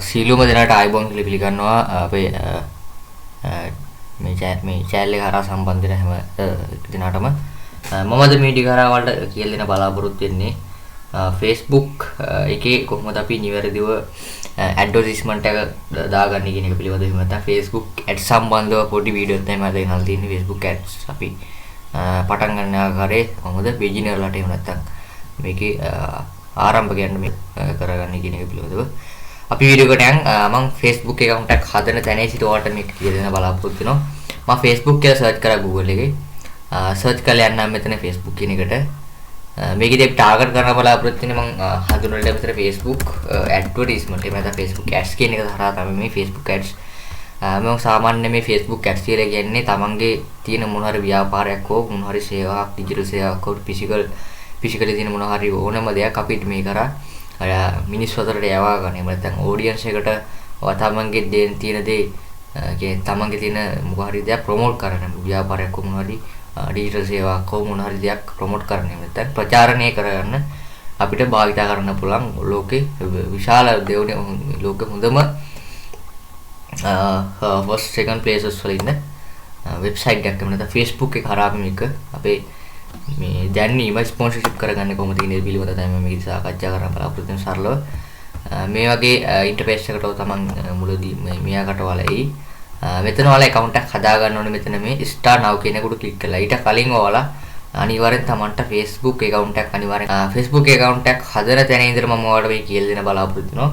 සියලුම දෙනාට ආයුබෝවන් කියලා පිළිගන්නවා. අපේ මේ මේ චැනල් එක හරහා සම්බන්ධ වෙන හැම දෙනාටම මම අද මේ වීඩියෝ හරහා ඔයාලට කියලා දෙන්න බලාපොරොත්තු වෙන්නේ Facebook එකේ කොහොමද අපි නිවැරදිව ඇඩ්වර්ටයිස්මන්ට් එක දාගන්නේ කියන එක පිළිබඳව. එහෙම නැත්නම් Facebook ads සම්බන්ධව පොඩි වීඩියෝ එකක් තමයි අද ගෙනල්ලා තියෙන්නේ. Facebook ads අපි පටන් ගන්න ආකාරය කොහොමද බිග්ිනර්ලාට එහෙම නැත්නම් මේකේ ආරම්භකයන්ට මේ කරගන්නේ කියන එක පිළිබඳව අපි වීඩියෝ එකට යන්. මම Facebook account එකක් හදන තැනේ සිට ඔයාලට මේක කියලා දෙන්න බලාපොරොත්තු වෙනවා. මම Facebook කියලා සර්ච් කරා Google එකේ. සර්ච් කරලා යන්නම් මෙතන Facebook කියන එකට. මේකෙදි අපි ටාගට් කරන්න බලාපොරොත්තු වෙන්නේ මම හඳුන්වලා දෙන්න මෙතන Facebook advertisement එහෙම නැත්නම් Facebook ads කියන එක හරහා තමයි මේ Facebook ads. මම සාමාන්‍ය මේ Facebook ads කියලා කියන්නේ තමන්ගේ තියෙන මොන හරි ව්‍යාපාරයක් හෝ මොන හරි සේවාවක්, ඩිජිටල් සේවාවක් හෝ ෆිසිකලි තියෙන මොන හරි ඕනම දෙයක් අපිට මේ කරා මිනිස්සු අතරට යවා ගන්න. එහෙම නැත්නම් ඔඩියන්ස් එකට තමන්ගේ තියෙන දේ කියන්නේ තමන්ගේ තියෙන මොක හරි දෙයක් ප්‍රොමෝට් කරන්න, ව්‍යාපාරයක් හෝ මොන හරි ඩිජිටල් සේවාවක් හෝ මොන හරි දෙයක් ප්‍රොමෝට් කරන්න, එහෙම නැත්නම් ප්‍රචාරණය කරගන්න අපිට භාවිතා කරන්න පුළුවන් ලෝකේ විශාල දෙවන ලෝකෙ හොඳම ෆස්ට් සෙකන්ඩ් ප්ලේසස් වල ඉන්න වෙබ්සයිට් එකක්. එහෙම නැත්නම් Facebook එක හරහා අපි මේක අපේ මේ දැන්වීම ස්පොන්සර්ෂිප් කරගන්නේ කොහොමද කියන එක පිළිබඳව තමයි මම මේකදී සාකච්ඡා කරන්න බලාපොරොත්තු වෙන සරලව. මේ වගේ ඉන්ටර්ෆේස් එකට තමන් මුලදී මෙයාකට ඔයාලා එයි. මෙතන ඔයාලා ඇකවුන්ට් එකක් හදා ගන්න ඕනේ. මෙතන මේ ස්ටාර් now කියන එකට ක්ලික් කරලා ඊට කලින් ඔයාලා අනිවාර්යෙන් තමන්ට Facebook account එකක් අනිවාර්යෙන් Facebook account එකක් හදන තැන ඉඳලා මම ඔයාලට මේ කියලා දෙන්න බලාපොරොත්තු වෙනවා.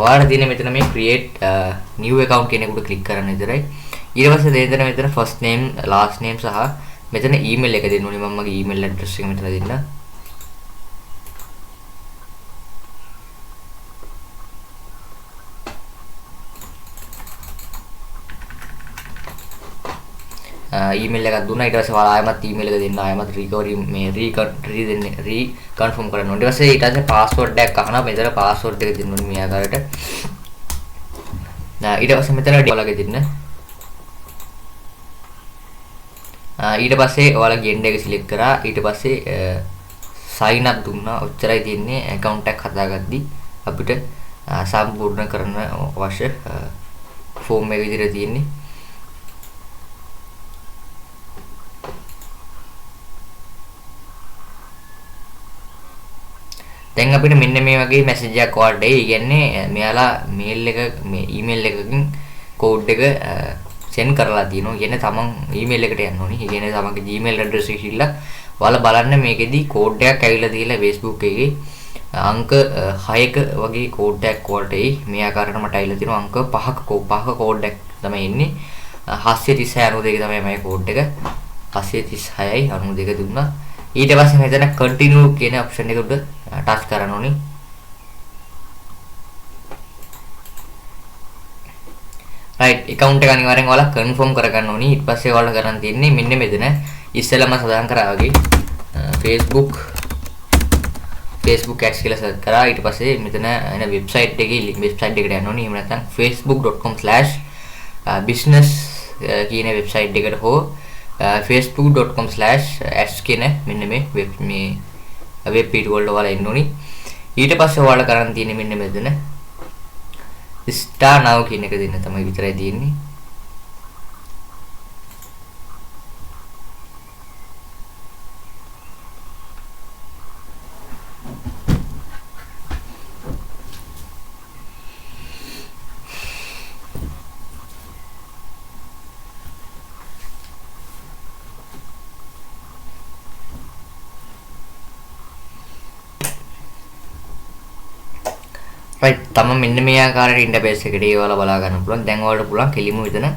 ඔයාලා තියෙන මෙතන මේ create new account කියන එකට ක්ලික් කරන්න විතරයි. ඊට පස්සේ දෙන්න මෙතන first name, last name සහ මෙතන ඊමේල් එක දෙන්න ඕනේ. මම මගේ ඊමේල් ඇඩ්‍රස් එක මෙතන දෙන්න. ඊමේල් එකක් දුන්නා. ඊට පස්සේ ඔයාලා ආයෙමත් ඊමේල් එක දෙන්න, ආයෙමත් රිකවරි මේ රී දෙන්නේ, රී කන්ෆර්ම් කරන්න ඕනේ. ඊට පස්සේ පාස්වර්ඩ් එකක් අහනවා. මෙතන පාස්වර්ඩ් එක දෙන්න ඕනේ මේ ආකාරයට. ඊට පස්සේ මෙතන ඔයාලගේ දෙන්න. ඊට පස්සේ ඔයාලා ජෙන්ඩර් එක සිලෙක්ට් කරා. ඊට පස්සේ සයින් අප් දුන්නා. ඔච්චරයි තියෙන්නේ ඇකවුන්ට් එකක් හදාගද්දි අපිට සම්පූර්ණ කරන්න අවශ්‍ය ෆෝම් එක විදිහට තියෙන්නේ. දැන් අපිට මෙන්න මේ වගේ මැසේජ් එකක් ඔයාලට එයි. ඒ කියන්නේ මෙයාලා මේල් එක මේ ඊමේල් එකකින් කෝඩ් එක සෙන්ඩ් කරලා තියෙනවා. කියන්නේ තමන් ඊමේල් එකට යන්න ඕනේ. ඒ කියන්නේ තමන්ගේ Gmail address එක ගිහිල්ලා ඔයාලා බලන්න මේකෙදි කෝඩ් එකක් ඇවිල්ලා තියලා Facebook එකේ අංක 6ක වගේ කෝඩ් එකක් ඔයාලට එයි. මේ ආකාරයට මට ඇවිල්ලා තියෙනවා අංක 5ක කෝඩ් එකක් තමයි එන්නේ. 736 92 තමයි මගේ කෝඩ් එක. 736යි 92 දුන්නා. ඊට පස්සේ මෙතන continue කියන ඔප්ෂන් එක උඩ ටච් කරන්න ඕනේ. රයිට්, ඇකවුන්ට් එක අනිවාර්යෙන් ඔයාලා කන්ෆර්ම් කරගන්න ඕනේ. ඊට පස්සේ ඔයාලා කරන් තියෙන්නේ මෙන්න මෙතන ඉස්සෙල්ලාම සඳහන් කරා වගේ Facebook ads කියලා සර්ච් කරා. ඊට පස්සේ මෙතන එන වෙබ්සයිට් එකේ වෙබ්සයිට් එකට යන්න ඕනේ. එහෙම නැත්නම් facebook.com/business කියන වෙබ්සයිට් එකට හෝ facebook.com/ads කියන මෙන්න මේ වෙබ් මේ වෙබ් පේජ් වලට ඔයාලා එන්න ඕනේ. ඊට පස්සේ ඔයාලා කරන් තියෙන්නේ මෙන්න මෙතන ස්ටාර් now කියන එක දෙන්න තමයි විතරයි තියෙන්නේ. රයිට්, තම මෙන්න මේ ආකාරයට ඉන්ටර්ෆේස් එකට ඒ ඔයාලා බලා ගන්න පුළුවන්. දැන් ඔයාලට පුළුවන් කෙලින්ම මෙතන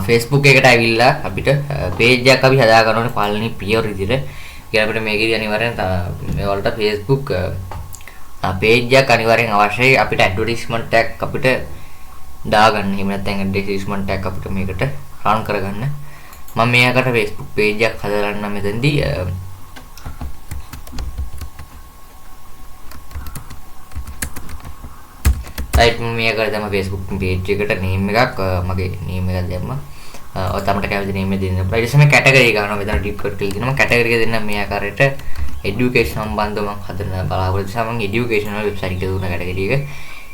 Facebook එකට ඇවිල්ලා අපිට පේජ් එකක් අපි හදා ගන්න ඕනේ පළවෙනි පියවර විදිහට. ඒ අපිට මේකේදී අනිවාර්යෙන් මේ ඔයාලට Facebook page එකක් අනිවාර්යෙන් අවශ්‍යයි අපිට ඇඩ්වර්ටයිස්මන්ට් එකක් අපිට දාගන්න. එහෙම නැත්නම් ඇඩ්වර්ටයිස්මන්ට් එකක් අපිට මේකට රන් කරගන්න. මම මේ ආකාරයට Facebook page එකක් හදලා ගන්නම් මෙතනදී. රයිට්, මම මේ ආකාරයට තමයි Facebook page එකට name එකක් මගේ name එකක් දැම්මා. ඔය තමට කැමති name එක දෙන්න පුළුවන්. ඊට පස්සේ මේ කැටගරි එක ගන්නවා. මෙතන ටික් කර කියලා දෙනවා. මම කැටගරි එක දෙන්නම් මේ ආකාරයට එඩියුකේෂන් සම්බන්ධව මම හදන බලාපොරොත්තු නිසා මම එඩියුකේෂනල් වෙබ්සයිට් එක දුන්න කැටගරි එක.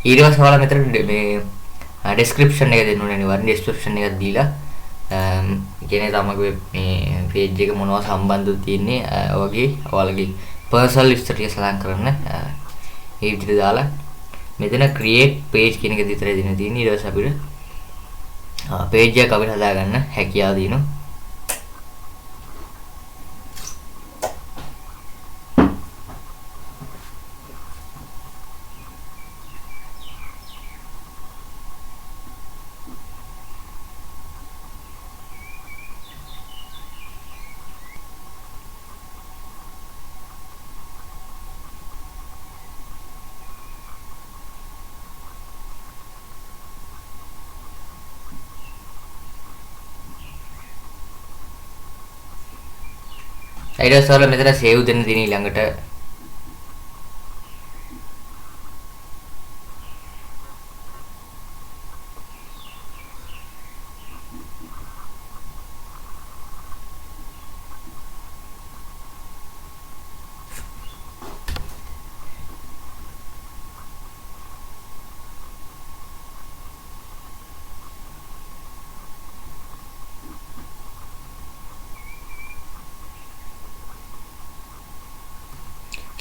ඊට පස්සේ ඔයාලා මෙතන මේ ඩෙස්ක්‍රිප්ෂන් එක දෙන්න ඕනේ අනිවාර්යෙන්. ඩෙස්ක්‍රිප්ෂන් එකක් දීලා කියන්නේ තමගේ මේ පේජ් එක මොනවා සම්බන්ධව තියෙන්නේ ඔයගේ ඔයාලගේ පර්සනල් විස්තර ටික සඳහන් කරන්න. ඒ විදිහට දාලා මෙතන create page කියන එක විතරයි දෙන්න තියෙන්නේ. ඊට පස්සේ අපිට පේජ් එකක් අපිට හදාගන්න හැකියාව තියෙනවා. ඊට පස්සේ ඔයාලා මෙතන සේව් දෙන්න තියෙන ඊළඟට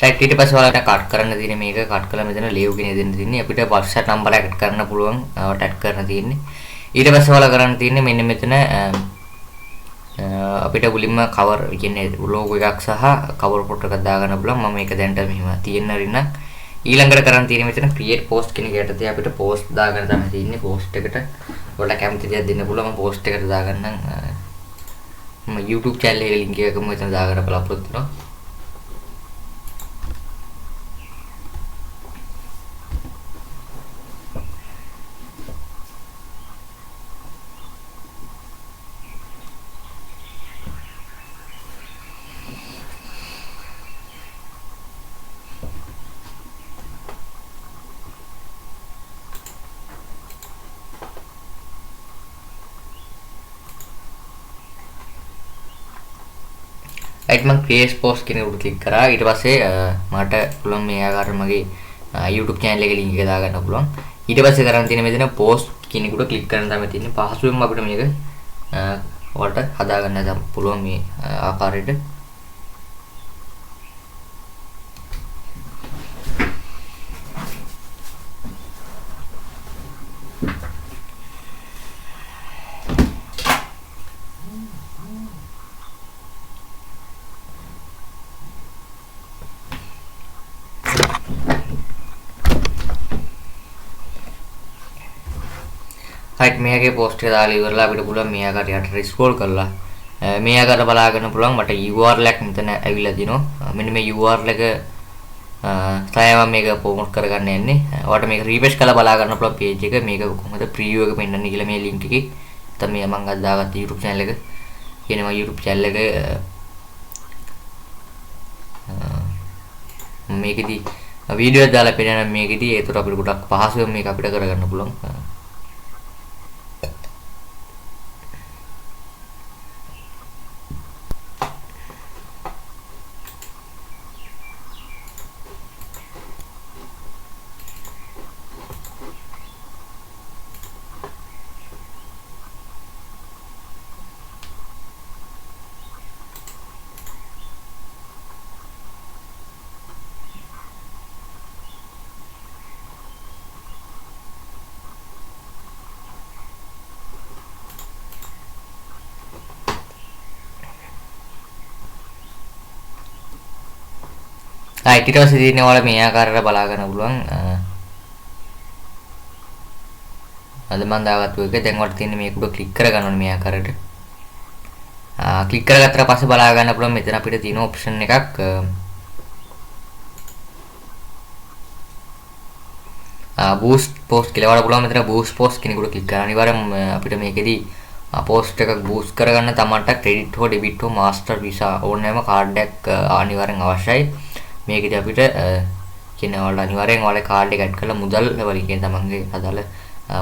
රයිට්. ඊට පස්සේ ඔයාලට කට් කරන්න තියෙන්නේ මේක කට් කරලා මෙතන ලේව් කියන දෙන්න තියෙන්නේ. අපිට WhatsApp number එක ඇඩ් කරන්න පුළුවන්. ඔයාලට ඇඩ් කරන්න තියෙන්නේ. ඊට පස්සේ ඔයාලා කරන්න තියෙන්නේ මෙන්න මෙතන අපිට මුලින්ම කවර් කියන්නේ ලෝගෝ එකක් සහ කවර් ෆොටෝ එකක් දාගන්න පුළුවන්. මම මේක දැනට මෙහෙම තියෙන්න අරින්න. ඊළඟට කරන්න තියෙන්නේ මෙතන ක්‍රියේට් පෝස්ට් කියන එක යටතේ අපිට පෝස්ට් දාගන්න තමයි තියෙන්නේ. පෝස්ට් එකට ඔයාලට කැමති දෙයක් දෙන්න පුළුවන්. මම පෝස්ට් එකට දාගන්නම්. මම YouTube channel එකේ link එකම මෙතන දාගන්න බලාපොරොත්තු වෙනවා. රයිට් මම ක්‍රියේට් පෝස්ට් කියන එකට ක්ලික් කරා. ඊට පස්සේ මට පුළුවන් මේ ආකාරයට මගේ YouTube channel එකේ link එක දාගන්න පුළුවන්. ඊට පස්සේ කරන්න තියෙන්නේ මෙතන පෝස්ට් කියන එකට ක්ලික් කරන්න තමයි තියෙන්නේ. පහසුවෙන්ම අපිට මේක ඔයාලට හදාගන්න පුළුවන් මේ ආකාරයට. රයිට් මෙයාගේ පෝස්ට් එක දාලා ඉවරලා අපිට පුළුවන් මේ ආකාරයට යටට ස්ක්‍රෝල් කරලා මේ ආකාරයට බලා ගන්න පුළුවන්. මට URL එකක් මෙතන ඇවිල්ලා තිනවා. මෙන්න මේ URL එක තමයි මම මේක ප්‍රොමෝට් කරගන්න යන්නේ. ඔයාලට මේක රීෆ්‍රෙෂ් කරලා බලා ගන්න පුළුවන් පේජ් එක. මේක කොහොමද ප්‍රිවිව් එක පෙන්වන්නේ කියලා මේ ලින්ක් එකේ. නැත්නම් මේ මම අද දාගත්ත YouTube channel එක. කියන්නේ මගේ YouTube channel එක මේකෙදි වීඩියෝ එකක් දාලා පෙන්නන මේකෙදි ඒතර අපිට ගොඩක් පහසුවෙන් මේක අපිට කරගන්න පුළුවන්. ඊට පස්සේ තියෙන්නේ ඔයාලා මේ ආකාරයට බලා ගන්න පුළුවන්. අද මම දාගත්තු එක දැන් ඔයාලට තියෙන්නේ මේක උඩ ක්ලික් කරගන්න ඕනේ මේ ආකාරයට. ක්ලික් කරගත්තට පස්සේ බලා ගන්න පුළුවන් මෙතන අපිට තියෙන ඔප්ෂන් එකක් බූස්ට් පෝස්ට් කියලා. ඔයාලට පුළුවන් මෙතන බූස්ට් පෝස්ට් කියන එක උඩ ක්ලික් කරන්න. අනිවාර්යයෙන්ම අපිට මේකෙදි පෝස්ට් එකක් බූස්ට් කරගන්න තමන්ට ක්‍රෙඩිට් හෝ ඩෙබිට් හෝ මාස්ටර් වීසා ඕනෑම කාඩ් එකක් අනිවාර්යෙන් අවශ්‍යයි. මේකෙදි අපිට කියන ඔයාලට අනිවාර්යෙන් ඔයාලගේ කාඩ් එක ඇඩ් කරලා මුදල් වලින් කියන තමන්ගේ අදාළ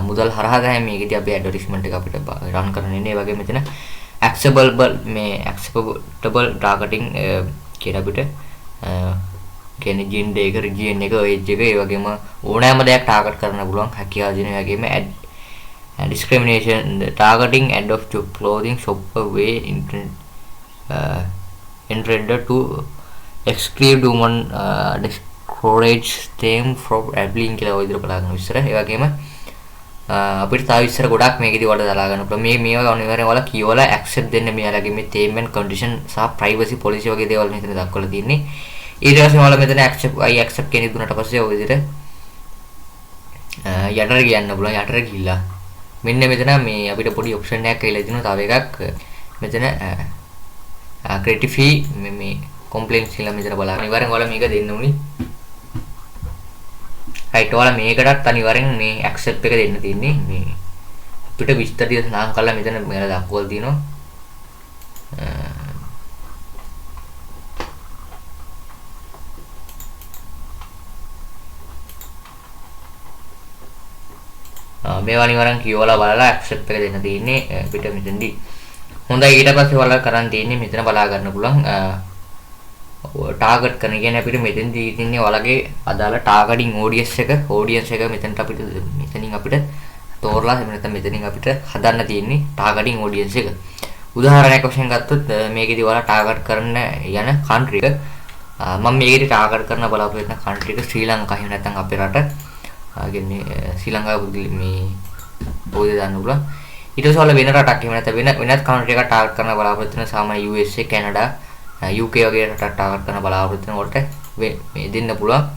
මුදල් හරහා තමයි මේකෙදි අපි ඇඩ්වර්ටයිස්මන්ට් එක අපිට රන් කරන්න ඉන්නේ. ඒ වගේම මෙතන ඇක්සෙප්ටබල් මේ ඇක්සෙප්ටබල් ටාගටින් කියලා අපිට කියන්නේ ජෙන්ඩර් එක, රිජියන් එක, ඒජ් එක, ඒ වගේම ඕනෑම දෙයක් ටාගට් කරන්න පුළුවන් හැකියාව දෙන. ඒ වගේම ad discrimination, targeting ad of job, clothing, shopper way intended to exclude women, discourage them from applying කියලා ඔය විදිහට බලා ගන්න විස්තර. ඒ වගේම අපිට තව විස්තර ගොඩක් මේකෙදි ඔයාලට දාලා ගන්න පුළුවන්. මේ මේවා අනිවාර්යෙන් ඔයාලා කියවලා ඇක්සෙප්ට් දෙන්න මෙයාලගේ මේ term and condition සහ privacy policy වගේ දේවල් මෙතන දක්වලා තියෙන්නේ. ඊට පස්සේ ඔයාලා මෙතන accept I accept කියන එක දුන්නාට පස්සේ ඔය විදිහට යටට කියන්න පුළුවන්. යටට ගිහිල්ලා මෙන්න මෙතන මේ අපිට පොඩි ඔප්ෂන් එකක් ඇවිල්ලා තිනවා. තව එකක් මෙතන ක්‍රෙඩිට් ෆී මේ කම්ප්ලේන්ට්ස් කියලා මෙතන බලන්න. අනිවාර්යෙන් ඔයාලා මේක දෙන්න උනි. රයිට්, ඔයාලා මේකටත් අනිවාර්යෙන් මේ ඇක්සෙප්ට් එක දෙන්න තියෙන්නේ. මේ අපිට විස්තර ටික සඳහන් කරලා මෙතන මෙයාලා දක්වලා තියෙනවා. මේවා අනිවාර්යෙන් කියවලා බලලා ඇක්සෙප්ට් එක දෙන්න තියෙන්නේ අපිට මෙතනදී. හොඳයි, ඊට පස්සේ ඔයාලා කරන් තියෙන්නේ මෙතන බලා ගන්න පුළුවන් ටාගට් කරන කියන්නේ අපිට මෙතනදී තියෙන්නේ ඔයාලගේ අදාළ ටාගටින් ඔඩියන්ස් එක, ඔඩියන්ස් එක මෙතනට අපිට මෙතනින් අපිට තෝරලා එහෙම නැත්නම් මෙතනින් අපිට හදන්න තියෙන්නේ ටාගටින් ඔඩියන්ස් එක. උදාහරණයක් වශයෙන් ගත්තොත් මේකෙදි ඔයාලා ටාගට් කරන්න යන කන්ට්‍රි එක, මම මේකෙදි ටාගට් කරන බලාපොරොත්තු වෙන කන්ට්‍රි එක ශ්‍රී ලංකාව එහෙම නැත්නම් අපේ රට කියන්නේ ශ්‍රී ලංකාව මේ පොඩි දාන්න පුළුවන්. ඊට පස්සේ ඔයාලා වෙන රටක් එහෙම නැත්නම් වෙන වෙනත් කන්ට්‍රි එකක් ටාගට් කරන බලාපොරොත්තු වෙන සාමාන්‍ය USA, Canada, UK වගේ රටක් ටාගට් කරන බලාපොරොත්තු වෙන වලට මේ දෙන්න පුළුවන්.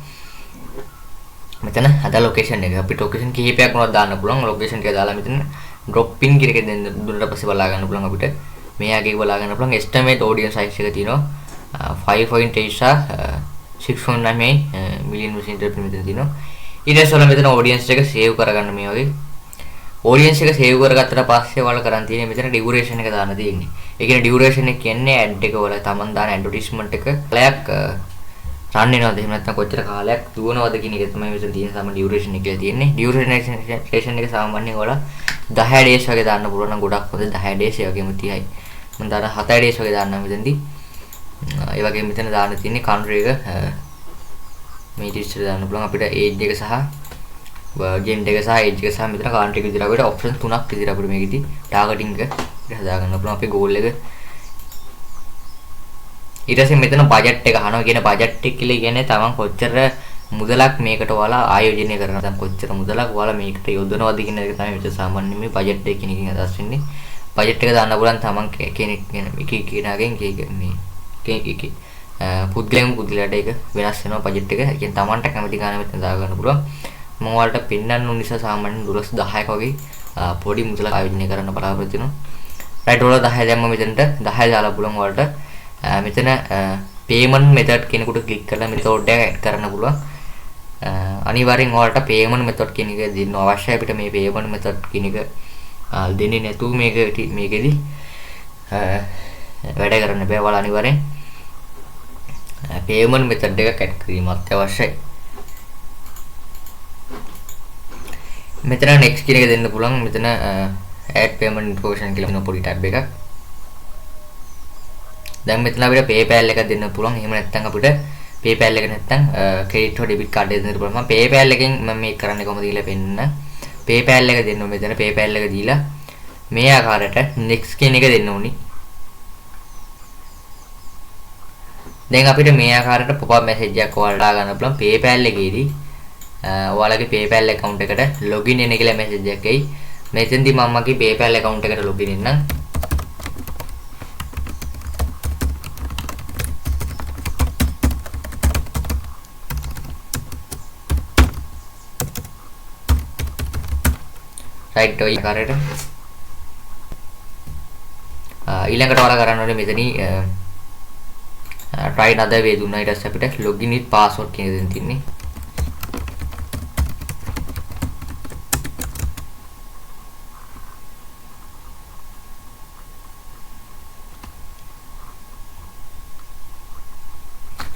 මෙතන අද ලොකේෂන් එක අපිට ලොකේෂන් කිහිපයක් වුණත් දාන්න පුළුවන්. ලොකේෂන් ටික දාලා මෙතන ඩ්‍රොප් ඉන් කියන එක දෙන්න දුන්නට පස්සේ බලා ගන්න පුළුවන් අපිට. මේ ආගේ බලා ගන්න පුළුවන් එස්ටිමේට් ඔඩියන්ස් සයිස් එක තියෙනවා 5.8 සහ 6.9 මිලියන් වශයෙන් මෙතන තියෙනවා. ඊට පස්සේ ඔයාලා මෙතන ඔඩියන්ස් එක සේව් කරගන්න. මේ වගේ ඔඩියන්ස් එක සේව් කරගත්තට පස්සේ ඔයාලා කරන් තියෙන්නේ මෙතන ඩියුරේෂන් එක දාන්න තියෙන්නේ. ඒ කියන්නේ ඩියුරේෂන් එක කියන්නේ ඇඩ් එක ඔයාලා තමන් දාන ඇඩ්වර්ටයිස්මන්ට් එක කාලයක් රන් වෙනවද එහෙම නැත්නම් කොච්චර කාලයක් දුවනවද කියන එක තමයි මෙතන තියෙන සාමාන්‍ය ඩියුරේෂන් එක කියලා තියෙන්නේ. ඩියුරේෂන් එක සාමාන්‍යයෙන් ඔයාලා 10 ඩේස් වගේ දාන්න පුළුවන් නම් ගොඩක් හොඳ. 10 ඩේස් ඒ වගේම 30යි. මම දාන 7 ඩේස් වගේ දාන්නම් මෙතනදී. ඒ වගේම මෙතන දාන්න තියෙන්නේ කන්ට්‍රි එක මේ ඉතින් දාන්න පුළුවන් අපිට ඒජ් එක සහ ජෙන්ඩර් එක සහ ඒජ් එක සහ මෙතන කන්ට්‍රි එක විදිහට අපිට ඔප්ෂන් තුනක් විදිහට අපිට මේකෙදි ටාගටින් එක හදා ගන්න පුළුවන් අපේ ගෝල් එක. ඊට පස්සේ මෙතන බජට් එක අහනවා. කියන බජට් එක කියලා කියන්නේ තමන් කොච්චර මුදලක් මේකට ඔයාලා ආයෝජනය කරනවා නැත්නම් කොච්චර මුදලක් ඔයාලා මේකට යොදනවද කියන එක තමයි මෙතන සාමාන්‍යයෙන් මේ බජට් එක කියන එකෙන් අදහස් වෙන්නේ. බජට් එක දාන්න පුළුවන් තමන් කෙනෙක් කියන එක එක කෙනාගෙන් එක එක මේ එක එක පුද්ගලයන් පුද්ගලයාට ඒක වෙනස් වෙනවා බජට් එක. ඒ කියන්නේ තමන්ට කැමති ගාන මෙතන දා ගන්න පුළුවන්. මම ඔයාලට පෙන්වන්න ඕන නිසා සාමාන්‍යයෙන් 10 වගේ පොඩි මුදලක් ආයෝජනය කරන්න බලාපොරොත්තු වෙනවා. රයිට්, ඔයාලා 10 දැම්ම මෙතනට 10 දාලා පුළුවන් ඔයාලට. මෙතන පේමන්ට් මෙතඩ් කෙනෙකුට ක්ලික් කරලා මෙතඩ් එක ඇඩ් කරන්න පුළුවන්. අනිවාර්යෙන් ඔයාලට පේමන්ට් මෙතඩ් කියන එක දෙන්න අවශ්‍යයි. අපිට මේ පේමන්ට් මෙතඩ් කියන එක දෙන්නේ නැතුව මේකෙදි වැඩ කරන්න බෑ. ඔයාලා අනිවාර්යෙන් පේමන්ට් මෙතඩ් එකක් ඇඩ් කිරීම අත්‍යවශ්‍යයි. මෙතන next කියන එක දෙන්න පුළුවන්. මෙතන add payment information කියලා වෙන පොඩි ටැබ් එකක්. දැන් මෙතන අපිට PayPal එකක් දෙන්න පුළුවන්. එහෙම නැත්නම් අපිට PayPal එක නැත්නම් ක්‍රෙඩිට් හෝ ඩෙබිට් කාඩ් එක දෙන්න පුළුවන්. මම PayPal එකෙන් මම මේක කරන්නේ කොහොමද කියලා පෙන්නන්න. PayPal එක දෙන්න ඕනේ. මෙතන PayPal එක දීලා මේ ආකාරයට next කියන එක දෙන්න ඕනි. දැන් අපිට මේ ආකාරයට pop-up message එකක් ඔයාලට ගන්න පුළුවන්. PayPal එකේදී ඔයාලගේ PayPal account එකට login වෙන කියලා message එකක් එයි. මෙතෙන්දී මම මගේ PayPal account එකට login වෙන්නම්. රයිට්, ඔය ආකාරයට ඊළඟට ඔයාලා කරන්න ඕනේ මෙතනින් try another way දුන්නා. ඊට පස්සේ අපිට login with password කියන එක දෙන්න තියෙන්නේ.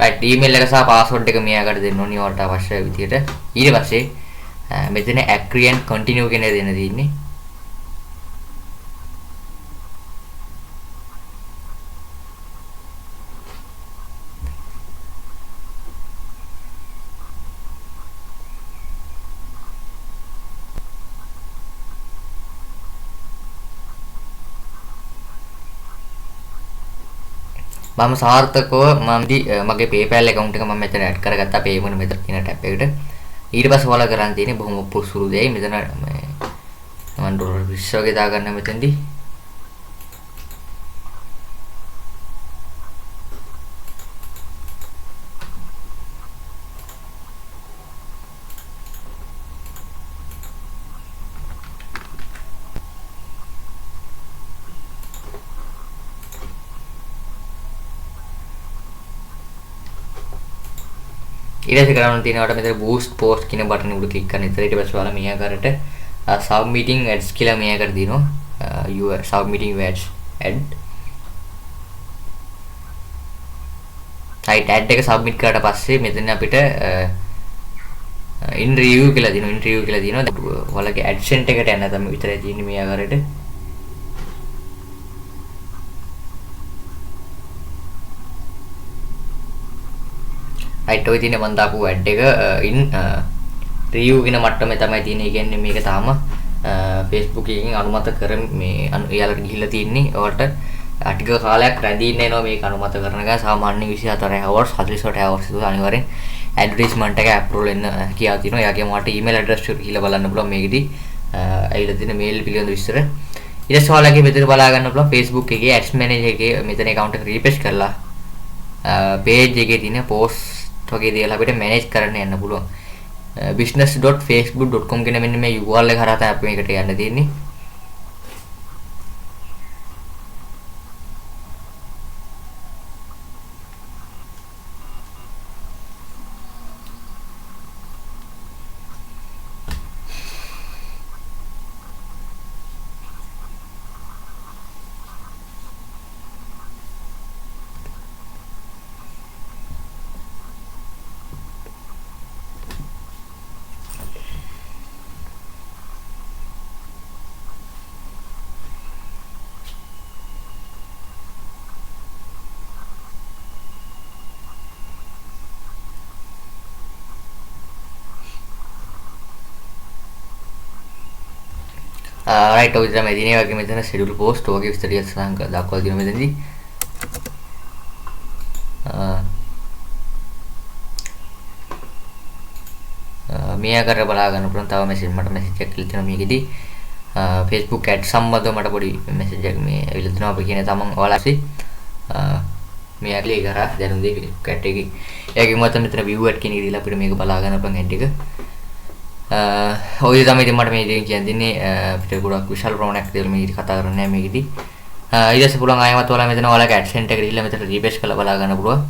රයිට්, ඊමේල් එක සහ පාස්වර්ඩ් එක මේ ආකාරයට දෙන්න ඕනි ඔයාලට අවශ්‍ය විදියට. ඊට පස්සේ මෙතන agree and continue කියන එක දෙන්න තියෙන්නේ. මම සාර්ථකව මම මගේ PayPal account එක මම මෙතන ඇඩ් කරගත්තා payment method කියන ටැබ් එකට. ඊට පස්සේ ඔයාලා කරන් තියෙන්නේ බොහොම සුළු දෙයයි. මෙතන මේ මම ඩොලර් 20 වගේ දාගන්න මෙතනදී. ඊට පස්සේ කරන්න තියෙනවට මෙතන boost post කියන බටන් එක උඩ ක්ලික් කරන්න ඉතින් ඊට පස්සේ ඔයාලා මේ ආකාරයට submitting ads කියලා මේ ආකාරයට දිනවා. You are submitting your ads ad. Right, ad එක submit කරාට පස්සේ මෙතන අපිට in review කියලා දිනවා. In review කියලා දිනවා. ඔයාලගේ ad center එකට යන්න තමයි විතරයි තියෙන්නේ මේ ආකාරයට. රයිට්, ඔය තියෙන මම දාපු ඇඩ් එක ඉන් රිවිව් කියන මට්ටමේ තමයි තියෙන්නේ. ඒ කියන්නේ මේක තාම Facebook එකෙන් අනුමත කර මේ එයාලට ගිහිල්ලා තියෙන්නේ. ඔයාලට ටික කාලයක් රැඳී ඉන්න එනවා මේක අනුමත කරන ගමන්. සාමාන්‍ය 24 hours 48 hours තුල අනිවාර්යෙන් ඇඩ්වර්ටයිස්මන්ට් එක ඇප්‍රූවල් වෙන්න කියලා තියෙනවා. එයාගේ මට ඊමේල් ඇඩ්‍රස් එක ගිහිල්ලා බලන්න පුළුවන් මේකෙදි ඇවිල්ලා තියෙන මේල් පිළිබඳ විස්තර. ඊට පස්සේ ඔයාලගේ මෙතන බලා ගන්න පුළුවන් Facebook එකේ ඇඩ්ස් මැනේජර් එකේ මෙතන ඇකවුන්ට් එක රීෆ්‍රෙෂ් කරලා පේජ් එකේ තියෙන පෝස්ට් වගේ දේවල් අපිට මැනේජ් කරන්න යන්න පුළුවන්. business.facebook.com කියන මෙන්න මේ URL එක හරහා තමයි අපි මේකට යන්න තියෙන්නේ. රයිට්, ඔය තමයි දිනේ වගේ මෙතන ෂෙඩියුල් පෝස්ට් වගේ විස්තර ටිකක් සඳහන් දක්වලා තියෙනවා මෙතනදී. මේ ආකාරයට බලා ගන්න පුළුවන්. තව මැසේජ් මට මැසේජ් එකක් ඇවිල්ලා තියෙනවා මේකෙදී. Facebook ad සම්බන්ධව මට පොඩි මැසේජ් එකක් මේ ඇවිල්ලා තියෙනවා. අපි කියන්නේ තමන් ඔයාලා මේ ඇග්ලි එක හරහා දැනුම් දෙයි Facebook ad එකේ. ඒකෙන් මත මෙතන view ad කියන එක දීලා අපිට මේක බලා ගන්න පුළුවන් ad එක. ඔය තමයි ඉතින් මට මේ දේ කියන්න දෙන්නේ. අපිට ගොඩක් විශාල ප්‍රමාණයක් දේවල් මේකෙදි කතා කරන්න නෑ මේකෙදි. ඊට පස්සේ පුළුවන් ආයෙමත් ඔයාලා මෙතන ඔයාලගේ ඇඩ් සෙන්ටර් එකට ගිහිල්ලා මෙතන රීෆ්‍රෙෂ් කරලා බලා ගන්න පුළුවන්.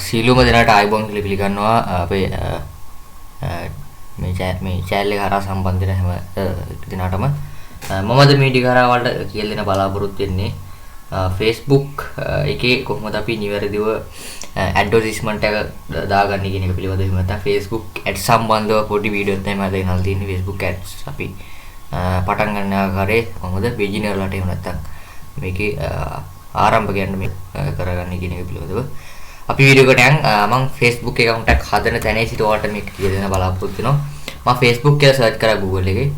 සියලුම දෙනාට ආයුබෝවන් කියලා පිළිගන්නවා අපේ මේ චැනල් එක හරහා සම්බන්ධ වෙන හැම දෙනාටම. මම අද මේ වීඩියෝ හරහා ඔයාලට කියලා දෙන්න බලාපොරොත්තු වෙන්නේ Facebook එකේ කොහොමද අපි නිවැරදිව ඇඩ්වර්ටයිස්මන්ට් එක දාගන්නේ කියන එක පිළිබඳව. එහෙම නැත්නම් Facebook ads සම්බන්ධව පොඩි වීඩියෝ එකක් තමයි මම අද ගෙනල්ලා තියෙන්නේ. Facebook ads අපි පටන් ගන්න ආකාරයේ කොහොමද බිග්ිනර්ලාට එහෙම නැත්නම් මේකේ ආරම්භකයන්ට මේ කරගන්නේ කියන එක පිළිබඳව අපි වීඩියෝ එකට යන්. මම Facebook account එකක් හදන තැනේ සිට ඔයාලට මේක කියලා දෙන්න බලාපොරොත්තු වෙනවා. මම Facebook කියලා සර්ච් කරා Google එකේ.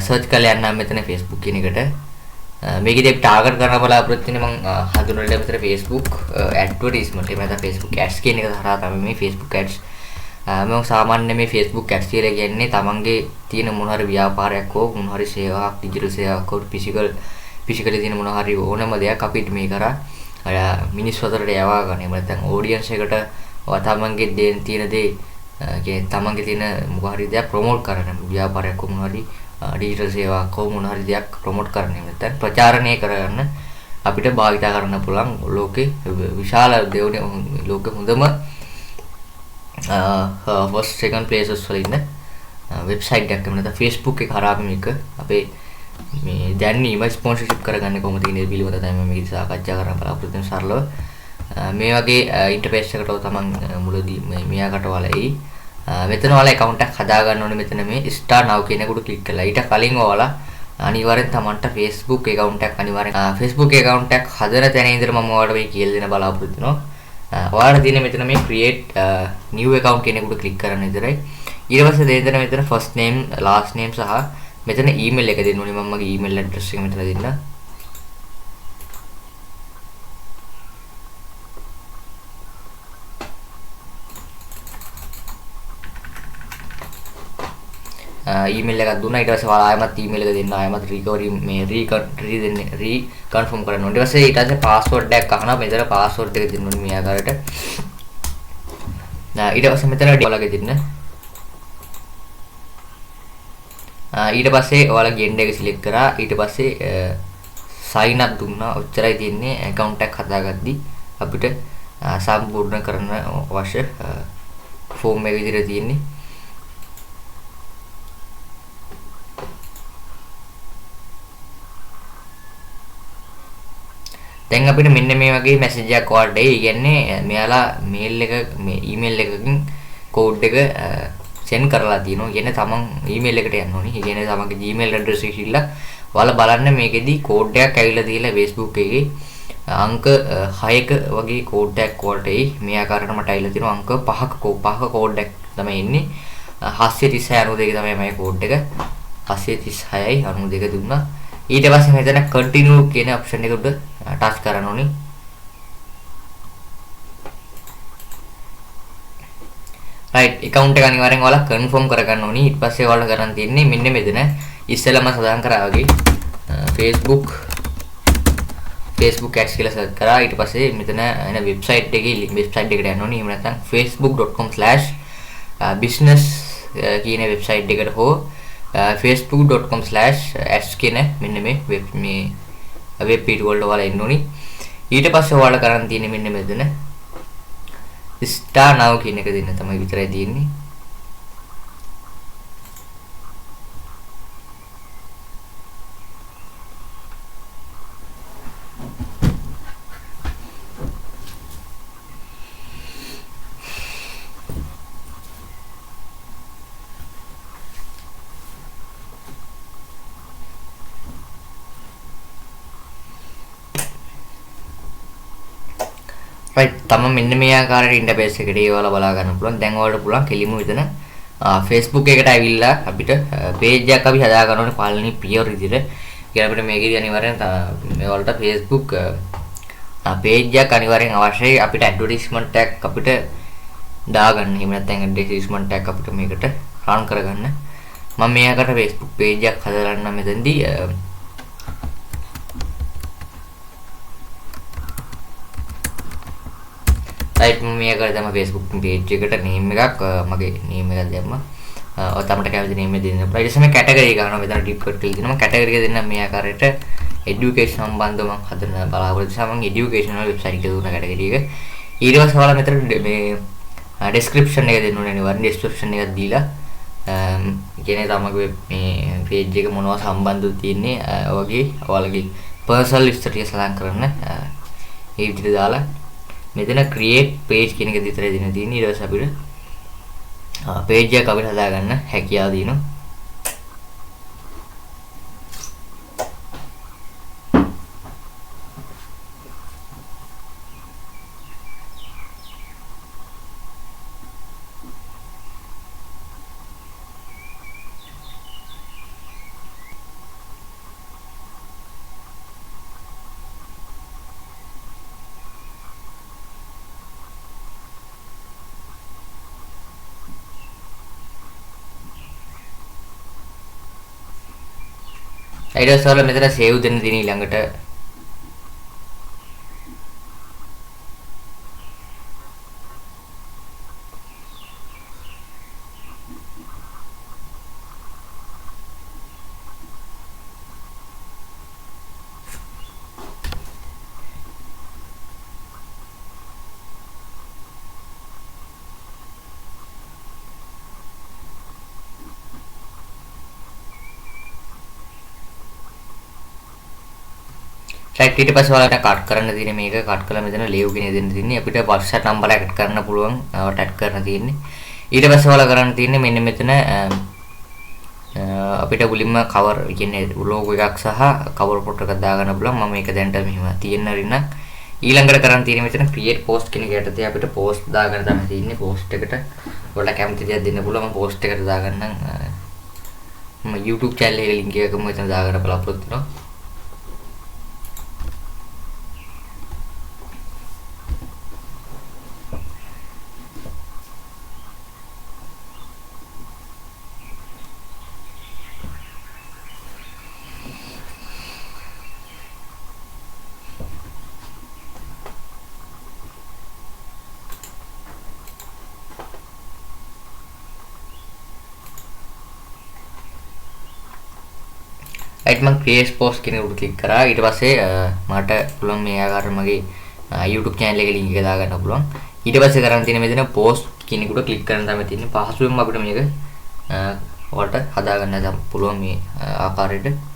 සර්ච් කරලා යන්නම් මෙතන Facebook කියන එකට. මේකෙදි අපි ටාගට් කරන්න බලාපොරොත්තු වෙන්නේ මම හඳුන්වලා දෙන්න මෙතන Facebook advertisement එහෙම නැත්නම් Facebook ads කියන එක හරහා තමයි මේ Facebook ads. මම සාමාන්‍ය මේ Facebook ads කියලා කියන්නේ තමන්ගේ තියෙන මොන හරි ව්‍යාපාරයක් හෝ මොන හරි සේවාවක්, ඩිජිටල් සේවාවක් හෝ ෆිසිකලි තියෙන මොන හරි ඕනම දෙයක් අපිට මේ කරා මිනිස්සු අතරට යවා ගන්න. එහෙම නැත්නම් ඔඩියන්ස් එකට තමන්ගේ තියෙන දේ කියන්නේ තමන්ගේ තියෙන මොක හරි දෙයක් ප්‍රොමෝට් කරන්න, ව්‍යාපාරයක් හෝ මොන හරි ඩිජිටල් සේවාවක් හෝ මොන හරි දෙයක් ප්‍රොමෝට් කරන්න, එහෙම නැත්නම් ප්‍රචාරණය කරගන්න අපිට භාවිතා කරන්න පුළුවන් ලෝකේ විශාල දෙවන ලෝකෙ හොඳම ෆස්ට් සෙකන්ඩ් ප්ලේසස් වල ඉන්න වෙබ්සයිට් එකක්. එහෙම නැත්නම් Facebook එක හරහා මේක අපේ මේ දැන්වීම ස්පොන්සර්ෂිප් කරගන්නේ කොහොමද කියන එක පිළිබඳව තමයි මම මේකදී සාකච්ඡා කරන්න බලාපොරොත්තු වෙන සරලව. මේ වගේ ඉන්ටර්ෆේස් එකට තමන් මුලදී මෙයාකට ඔයාලා එයි. මෙතන ඔයාලා ඇකවුන්ට් එකක් හදා ගන්න ඕනේ. මෙතන මේ ස්ටාර් now කියන එකට ක්ලික් කරලා ඊට කලින් ඔයාලා අනිවාර්යෙන් තමන්ට Facebook account එකක් අනිවාර්යෙන් Facebook account එකක් හදන තැන ඉඳලා මම ඔයාලට මේ කියලා දෙන්න බලාපොරොත්තු වෙනවා. ඔයාලට තියෙන මෙතන මේ create new account කියන එකට ක්ලික් කරන්න විතරයි. ඊට පස්සේ දෙන්න මෙතන first name, last name සහ මෙතන email එක දෙන්න ඕනේ. මම මගේ email address එක මෙතන දෙන්න. ඊමේල් එකක් දුන්නා. ඊට පස්සේ ඔයාලා ආයෙමත් ඊමේල් එක දෙන්න, ආයෙමත් රිකවරි මේ රී දෙන්න, රී කන්ෆර්ම් කරන්න ඕනේ. ඊට පස්සේ පාස්වර්ඩ් එකක් අහනවා. මෙතන පාස්වර්ඩ් එක දෙන්න ඕනේ මේ ආකාරයට. ඊට පස්සේ මෙතන ඔයාලගේ දෙන්න. ඊට පස්සේ ඔයාලා ජෙන්ඩර් එක සිලෙක්ට් කරා. ඊට පස්සේ සයින් අප් දුන්නා. ඔච්චරයි තියෙන්නේ ඇකවුන්ට් එකක් හදාගද්දි අපිට සම්පූර්ණ කරන්න අවශ්‍ය ෆෝම් එක විදිහට තියෙන්නේ. දැන් අපිට මෙන්න මේ වගේ මැසේජ් එකක් ඔයාලට එයි. ඒ කියන්නේ මෙයාලා මේල් එක මේ ඊමේල් එකකින් කෝඩ් එක සෙන්ඩ් කරලා තියෙනවා. ඒ කියන්නේ තමන් ඊමේල් එකට යන්න ඕනේ. ඒ කියන්නේ තමන්ගේ Gmail address එක ගිහිල්ලා ඔයාලා බලන්න මේකෙදි කෝඩ් එකක් ඇවිල්ලා තියලා Facebook එකේ අංක 6ක වගේ කෝඩ් එකක් ඔයාලට එයි. මේ ආකාරයට මට ඇවිල්ලා තියෙනවා අංක 5ක කෝඩ් එකක් තමයි එන්නේ. 736 92 තමයි මගේ කෝඩ් එක. 736යි 92 දුන්නා. ඊට පස්සේ මෙතන continue කියන ඔප්ෂන් එක උඩ ටච් කරන්න ඕනි. රයිට්, ඇකවුන්ට් එක අනිවාර්යෙන් ඔයාලා කන්ෆර්ම් කරගන්න ඕනි. ඊට පස්සේ ඔයාලා කරන් තියෙන්නේ මෙන්න මෙතන ඉස්සෙල්ලාම සඳහන් කරා වගේ Facebook ads කියලා සර්ච් කරා. ඊට පස්සේ මෙතන එන වෙබ්සයිට් එකේ වෙබ්සයිට් එකට යන්න ඕනි. එහෙම නැත්නම් facebook.com/business කියන වෙබ්සයිට් එකට හෝ facebook.com/ads කියන මෙන්න මේ වෙබ් මේ වෙබ් පේජ් වලට ඔයාලා එන්න ඕනි. ඊට පස්සේ ඔයාලා කරන් තියෙන්නේ මෙන්න මෙතන star now කියන එක දෙන්න තමයි විතරයි තියෙන්නේ. රයිට්, තම මෙන්න මේ ආකාරයට ඉන්ටර්ෆේස් එකට ඒ ඔයාලා බලා ගන්න පුළුවන්. දැන් ඔයාලට පුළුවන් කෙලින්ම මෙතන Facebook එකට ඇවිල්ලා අපිට පේජ් එකක් අපි හදා ගන්න ඕනේ පළවෙනි පියවර විදිහට. ඒ කියන්නේ අපිට මේකේදී අනිවාර්යෙන් මේ ඔයාලට Facebook page එකක් අනිවාර්යෙන් අවශ්‍යයි අපිට ඇඩ්වර්ටයිස්මන්ට් එකක් අපිට දාගන්න. එහෙම නැත්නම් ඇඩ්වර්ටයිස්මන්ට් එකක් අපිට මේකට රන් කරගන්න. මම මේ ආකාරයට Facebook page එකක් හදලා ගන්නම් මෙතනදී. රයිට්, මම මේ ආකාරයට තමයි Facebook page එකට name එකක්, මගේ name එකක් දැම්මා. ඔය තමට කැමති name එක දෙන්න පුළුවන්. ඊට පස්සේ මේ කැටගරි එක ගන්නවා. මෙතන ටික් කට් කියලා දෙනවා. මම කැටගරි එක දෙන්නම් මේ ආකාරයට එඩියුකේෂන් සම්බන්ධව මම හදන බලාපොරොත්තු නිසා මම එඩියුකේෂන් වල වෙබ්සයිට් එක දුන්නා කැටගරි එක. ඊට පස්සේ ඔයාලා මෙතන මේ ඩිස්ක්‍රිප්ෂන් එක දෙන්න ඕනේ අනිවාර්යෙන්. ඩිස්ක්‍රිප්ෂන් එකක් දීලා, කියන්නේ තමගේ මේ පේජ් එක මොනවා සම්බන්ධව තියෙන්නේ, ඔය වගේ ඔයාලගේ පර්සනල් විස්තර ටික සඳහන් කරන්න. ඒ විදිහට දාලා මෙතන create page කියන එක විතරයි දෙන්න තියෙන්නේ. ඊට පස්සේ අපිට page එකක් අපිට හදාගන්න හැකියාව තියෙනවා. ඊට පස්සේ ඔයාලා මෙතන සේව් දෙන්න තියෙන ඊළඟට රයිට්, ඊට පස්සේ ඔයාලට කට් කරන්න තියෙන්නේ මේක කට් කරලා මෙතන ලේව් කියන දෙන්න තියෙන්නේ. අපිට WhatsApp number එක ඇඩ් කරන්න පුළුවන්, ඔයාලට ඇඩ් කරන්න තියෙන්නේ. ඊට පස්සේ ඔයාලා කරන්න තියෙන්නේ මෙන්න මෙතන, අපිට මුලින්ම කවර් කියන්නේ ලෝගෝ එකක් සහ කවර් ෆොටෝ එකක් දාගන්න පුළුවන්. මම මේක දැනට මෙහෙම තියෙන්න හරිනම් ඊළඟට කරන්න තියෙන්නේ මෙතන ක්‍රියේට් පෝස්ට් කියන එක යටතේ අපිට පෝස්ට් දාගන්න තමයි තියෙන්නේ. පෝස්ට් එකට ඔයාලට කැමති දෙයක් දෙන්න පුළුවන්. මම පෝස්ට් එකට දාගන්නම්. මම YouTube channel එකේ link එකක් මෙතන දාගන්න බලාපොරොත්තු වෙනවා. රයිට්, මම ක්‍රියේට් පෝස්ට් කියන එකට ක්ලික් කරා. ඊට පස්සේ මට පුළුවන් මේ ආකාරයට මගේ YouTube channel එකේ link එක දාගන්න පුළුවන්. ඊට පස්සේ කරන්න තියෙන්නේ මෙතන පෝස්ට් කියන එකට ක්ලික් කරන්න තමයි තියෙන්නේ. පහසුවෙන්ම අපිට මේක ඔයාලට හදාගන්න පුළුවන් මේ ආකාරයට.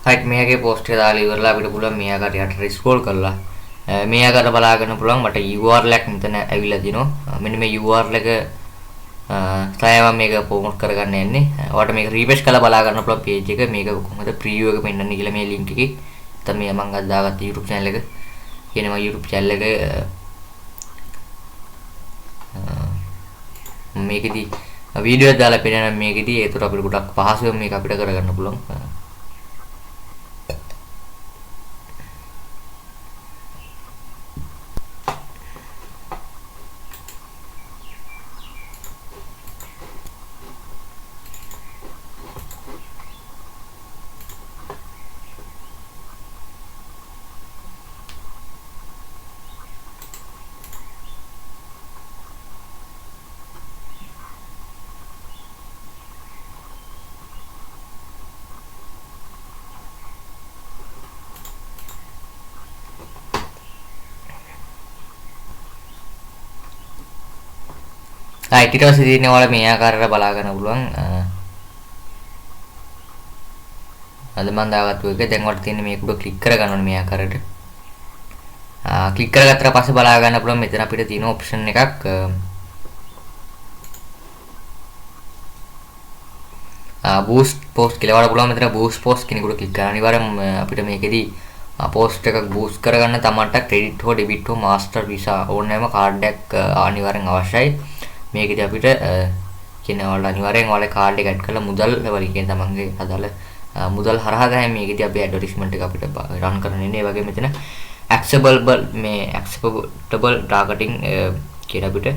රයිට්, මෙයාගේ පෝස්ට් එක දාලා ඉවරලා අපිට පුළුවන් මේ ආකාරයට යටට ස්ක්‍රෝල් කරලා මේ ආකාරයට බලා ගන්න පුළුවන්. මට URL එකක් මෙතන ඇවිල්ලා තිනවා. මෙන්න මේ URL එක තමයි මම මේක ප්‍රොමෝට් කරගන්න යන්නේ. ඔයාලට මේක රීෆ්‍රෙෂ් කරලා බලා ගන්න පුළුවන් පේජ් එක. මේක කොහොමද ප්‍රිවිව් එක පෙන්වන්නේ කියලා මේ ලින්ක් එකේ. නැත්නම් මේ මම අද දාගත්ත YouTube channel එක. කියන්නේ මගේ YouTube channel එක මේකෙදි වීඩියෝ එකක් දාලා පෙන්නන මේකෙදි ඒතර අපිට ගොඩක් පහසුවෙන් මේක අපිට කරගන්න පුළුවන්. රයිට්, ඊට පස්සේ තියෙන්නේ ඔයාලා මේ ආකාරයට බලා ගන්න පුළුවන්. අද මම දාගත්තු එක දැන් ඔයාලට තියෙන්නේ මේක උඩ ක්ලික් කරගන්න ඕනේ මේ ආකාරයට. ක්ලික් කරගත්තට පස්සේ බලා ගන්න පුළුවන් මෙතන අපිට තියෙන ඔප්ෂන් එකක් බූස්ට් පෝස්ට් කියලා. ඔයාලට පුළුවන් මෙතන බූස්ට් පෝස්ට් කියන එක උඩ ක්ලික් කරන්න. අනිවාර්යෙන්ම අපිට මේකෙදි පෝස්ට් එකක් බූස්ට් කරගන්න තමන්ට ක්‍රෙඩිට් හෝ ඩෙබිට් හෝ මාස්ටර් වීසා ඕනෑම කාඩ් එකක් අනිවාර්යෙන් අවශ්‍යයි. මේකෙදි අපිට කියන ඔයාලට අනිවාර්යෙන් ඔයාලගේ කාඩ් එක ඇඩ් කරලා මුදල් වලින් කියන තමන්ගේ අදාළ මුදල් හරහා තමයි මේකෙදි අපි ඇඩ්වර්ටයිස්මන්ට් එක අපිට රන් කරන්න ඉන්නේ. ඒ වගේම මෙතන ඇක්සෙප්ටබල් මේ ඇක්සෙප්ටබල් ටාගටින් කියලා අපිට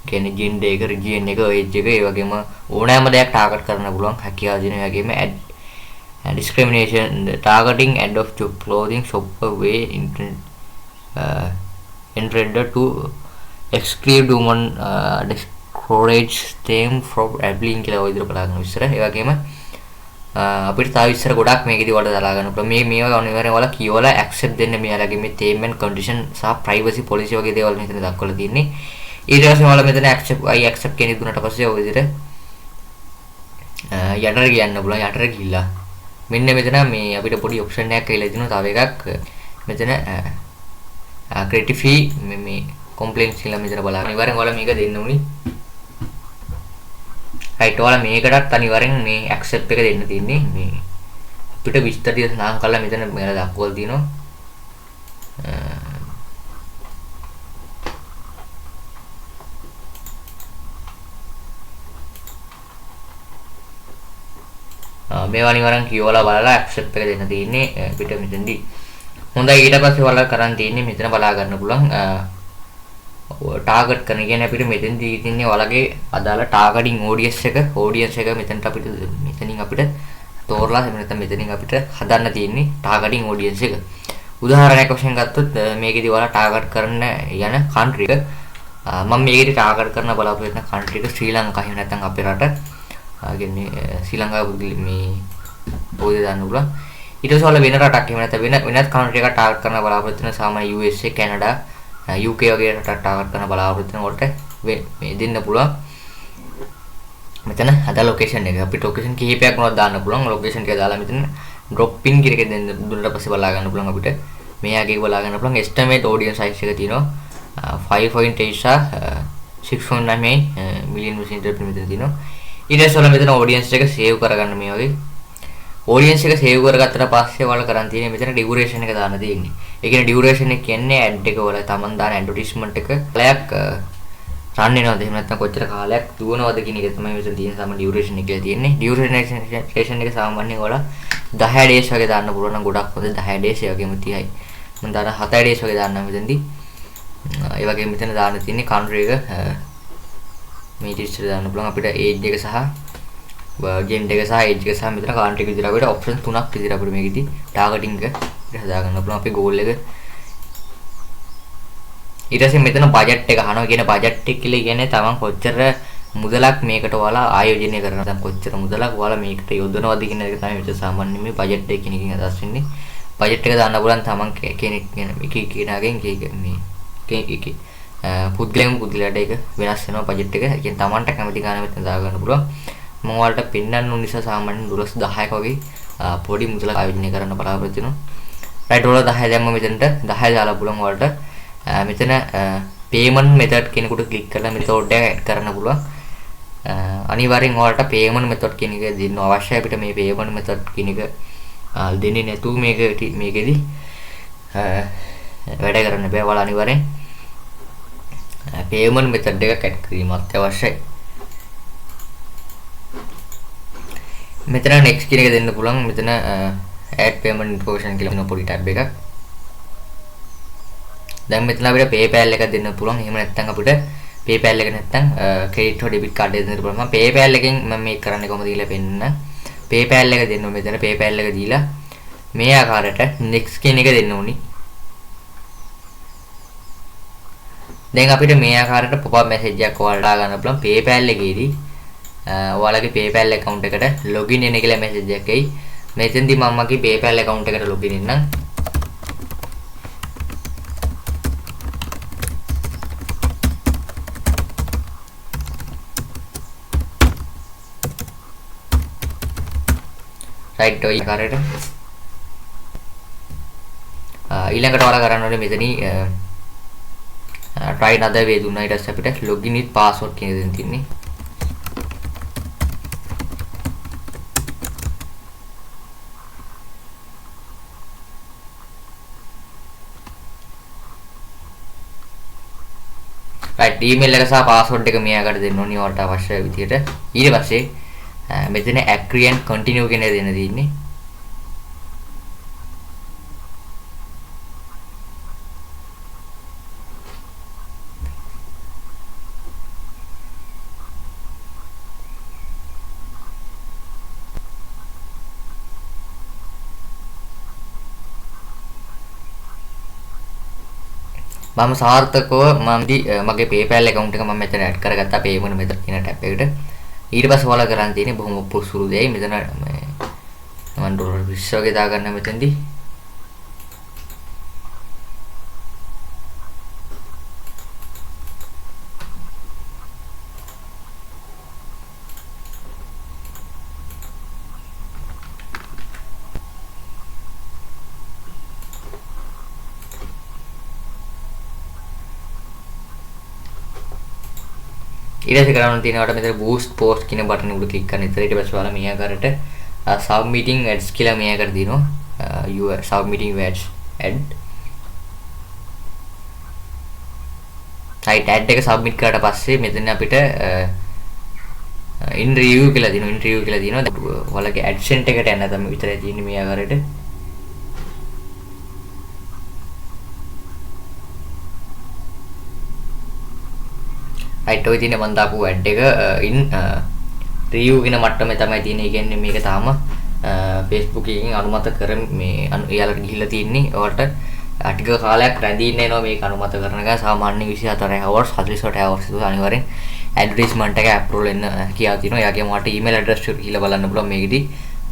කියන්නේ ජෙන්ඩර් එක, රිජියන් එක, ඒජ් එක, ඒ වගේම ඕනෑම දෙයක් ටාගට් කරන්න පුළුවන් හැකියාව දෙන. ඒ වගේම ad discrimination targeting ad of job clothing shop way intended to exclude women, discourage them from applying කියලා ඔය විදිහට බලා ගන්න විස්තර. ඒ වගේම අපිට තව විස්තර ගොඩක් මේකෙදි ඔයාලට දාලා ගන්න පුළුවන්. මේ මේවා අනිවාර්යෙන් ඔයාලා කියවලා ඇක්සෙප්ට් දෙන්න මෙයාලගේ මේ term and condition සහ privacy policy වගේ දේවල් මෙතන දක්වලා තියෙන්නේ. ඊට පස්සේ ඔයාලා මෙතන accept I accept කියන එක දුන්නාට පස්සේ ඔය විදිහට යටට කියන්න පුළුවන්. යටට ගිහිල්ලා මෙන්න මෙතන මේ අපිට පොඩි ඔප්ෂන් එකක් කියලා දෙනවා. තව එකක් මෙතන ක්‍රෙඩිට් ෆී මේ කොම්ප්ලේන්ට්ස් කියලා මෙතන බලන්න. අනිවාර්යෙන් ඔයාලා මේක දෙන්න ඕනි. රයිට්, ඔයාලා මේකටත් අනිවාර්යෙන් මේ ඇක්සෙප්ට් එක දෙන්න තියෙන්නේ. මේ අපිට විස්තර ටික සඳහන් කරලා මෙතන මෙයාලා දක්වලා තියෙනවා. මේවා අනිවාර්යෙන් කියවලා බලලා ඇක්සෙප්ට් එක දෙන්න තියෙන්නේ අපිට මෙතනදී. හොඳයි, ඊට පස්සේ ඔයාලා කරන් තියෙන්නේ මෙතන බලා ගන්න පුළුවන් ටාගට් කරන කියන්නේ අපිට මෙතෙන්දී තියෙන්නේ ඔයාලගේ අදාළ ටාගටින් ඔඩියන්ස් එක, ඔඩියන්ස් එක මෙතනට අපිට මෙතනින් අපිට තෝරලා එහෙම නැත්නම් මෙතනින් අපිට හදන්න තියෙන්නේ ටාගටින් ඔඩියන්ස් එක. උදාහරණයක් වශයෙන් ගත්තොත් මේකෙදි ඔයාලා ටාගට් කරන්න යන කන්ට්‍රි එක මම මේකෙදි ටාගට් කරන බලාපොරොත්තු වෙන කන්ට්‍රි එක ශ්‍රී ලංකාව එහෙම නැත්නම් අපේ රට කියන්නේ ශ්‍රී ලංකාව මේ පොඩි දාන්න පුළුවන්. ඊට පස්සේ ඔයාලා වෙන රටක් එහෙම නැත්නම් වෙන වෙනත් කන්ට්‍රි එකක් ටාගට් කරන බලාපොරොත්තු වෙන සාමාන්‍ය USA, Canada, UK වගේ රටක් ටාගට් කරන බලාපොරොත්තු වෙනකොට මේ දෙන්න පුළුවන්. මෙතන අද ලොකේෂන් එක අපිට ලොකේෂන් කිහිපයක් වුණත් දාන්න පුළුවන්. ලොකේෂන් ටික දාලා මෙතන Drop in කියන එක දෙන්න දුන්නට පස්සේ බලා ගන්න පුළුවන් අපිට. මේ ආගේ බලා ගන්න පුළුවන් estimate audience size එක තියෙනවා 5.8 සහ 6.9 මිලියන් විසින් මෙතන තියෙනවා. ඊට පස්සේ ඔයාලා මෙතන audience එක save කරගන්න මේ වගේ. Audience එක save කරගත්තට පස්සේ ඔයාලා කරන් තියෙන්නේ මෙතන duration එක දාන්න තියෙන්නේ. ඒ කියන්නේ duration එක කියන්නේ ad එක ඔයාලා තමන් දාන advertisement එක කාලයක් රන් වෙනවද එහෙම නැත්නම් කොච්චර කාලයක් දුවනවද කියන එක තමයි මෙතන තියෙන සාමාන්‍ය duration එක කියලා තියෙන්නේ. Duration එක සාමාන්‍යයෙන් ඔයාලා 10 days වගේ දාන්න පුළුවන් නම් ගොඩක් හොඳ 10 days ඒ වගේම 30යි. මම දාන 7 days වගේ දාන්නම් මෙතනදී. ඒ වගේම මෙතන දාන්න තියෙන්නේ country එක මේ විදිහට දාන්න පුළුවන් අපිට age එක සහ ජෙන්ඩර් එක සහ ඒජ් එක සහ මෙතන කාන්ට් එක විදිහට අපිට ඔප්ෂන් තුනක් විදිහට අපිට මේකෙදි ටාගටින් එක හදා ගන්න පුළුවන් අපේ ගෝල් එක. ඊට පස්සේ මෙතන බජට් එක අහනවා. කියන බජට් එක කියලා කියන්නේ තමන් කොච්චර මුදලක් මේකට ඔයාලා ආයෝජනය කරනවා නැත්නම් කොච්චර මුදලක් ඔයාලා මේකට යොදනවද කියන එක තමයි මෙතන සාමාන්‍යයෙන් මේ බජට් එක කියන එකෙන් අදහස් වෙන්නේ. බජට් එක දාන්න පුළුවන් තමන් කෙනෙක් කියන එක එක කෙනාගෙන් එක එක මේ එක එක පුද්ගලයන් පුද්ගලයාට ඒක වෙනස් වෙනවා බජට් එක. ඒ කියන්නේ තමන්ට කැමති ගාන මෙතන දා ගන්න පුළුවන්. මම ඔයාලට පෙන්වන්න ඕන නිසා සාමාන්‍යයෙන් 12 10ක වගේ පොඩි මුදලක් ආයෝජනය කරන්න බලාපොරොත්තු වෙනවා. රයිට් ඩොලර් 10 දැම්ම මෙතනට 10 දාලා පුළුවන් ඔයාලට මෙතන පේමන්ට් මෙතඩ් කෙනෙකුට ක්ලික් කරලා මෙතෝඩ් එක ඇඩ් කරන්න පුළුවන්. අනිවාර්යෙන් ඔයාලට පේමන්ට් මෙතඩ් කියන එක දෙන්න අවශ්‍යයි. අපිට මේ පේමන්ට් මෙතඩ් කියන එක දෙන්නේ නැතුව මේකෙදි වැඩ කරන්න බෑ. ඔයාලා අනිවාර්යෙන් පේමන්ට් මෙතඩ් එකක් ඇඩ් කිරීම අත්‍යවශ්‍යයි. මෙතන next කියන එක දෙන්න පුළුවන්. මෙතන add payment information කියලා වෙන පොඩි ටැබ් එකක්. දැන් මෙතන අපිට PayPal එකක් දෙන්න පුළුවන්. එහෙම නැත්නම් අපිට PayPal එක නැත්නම් ක්‍රෙඩිට් හෝ ඩෙබිට් කාඩ් එක දෙන්න පුළුවන්. මම PayPal එකෙන් මම මේක කරන්නේ කොහොමද කියලා පෙන්නන්න. PayPal එක දෙන්න ඕනේ. මෙතන PayPal එක දීලා මේ ආකාරයට next කියන එක දෙන්න ඕනි. දැන් අපිට මේ ආකාරයට pop-up message එකක් ඔයාලට ගන්න පුළුවන් PayPal එකේදී. ඔයාලගේ PayPal account එකට login වෙන කියලා message එකක් එයි. මෙතෙන්දී මම මගේ PayPal account එකට login වෙන්නම්. රයිට් ඔය ආකාරයට ඊළඟට ඔයාලා කරන්න ඕනේ මෙතනින් try another way දුන්නා. ඊට පස්සේ අපිට login with password කියන එක දෙන්න තියෙන්නේ. රයිට් ඊමේල් එක සහ පාස්වර්ඩ් එක මේ ආකාරයට දෙන්න ඕනේ ඔයාලට අවශ්‍ය විදිහට. ඊට පස්සේ මෙතන agree and continue කියන එක දෙන්න තියෙන්නේ. මම සාර්ථකව මම මගේ PayPal account එක මම මෙතන ඇඩ් කරගත්තා payment method කියන ටැබ් එකට. ඊට පස්සේ ඔයාලා කරන් තියෙන්නේ බොහොම සුළු දෙයයි. මෙතන මේ මම ඩොලර් 20 වගේ දාගන්න මෙතනදී. ඊට පස්සේ කරන්න තියෙනවට මෙතන boost post කියන බටන් උඩ ක්ලික් කරන්න ඉතල. ඊට පස්සේ ඔයාලා මේ ආකාරයට submitting ads කියලා මේ ආකාරයට දිනවා. You are submitting your ads ad. Right ad එක submit කරාට පස්සේ මෙතන අපිට in review කියලා දිනවා. In review කියලා දිනවා. ඔයාලගේ ad center එකට යන්න තමයි විතරයි තියෙන්නේ මේ ආකාරයට. රයිට් ඔය තියෙන මම දාපු ඇඩ් එක ඉන් රිවිව් කියන මට්ටමේ තමයි තියෙන්නේ. ඒ කියන්නේ මේක තාම Facebook එකකින් අනුමත කර මේ එයාලට ගිහිල්ලා තියෙන්නේ. ඔයාලට ටික කාලයක් රැඳී ඉන්න එනවා මේක අනුමත කරනකන්. සාමාන්‍ය 24 hours 48 hours තුල අනිවාර්යෙන් ඇඩ්වර්ටයිස්මන්ට් එක ඇප්‍රූවල් වෙන්න කියලා තියෙනවා. එයාගේ මට ඊමේල් ඇඩ්‍රස් එක ගිහිල්ලා බලන්න පුළුවන් මේකෙදි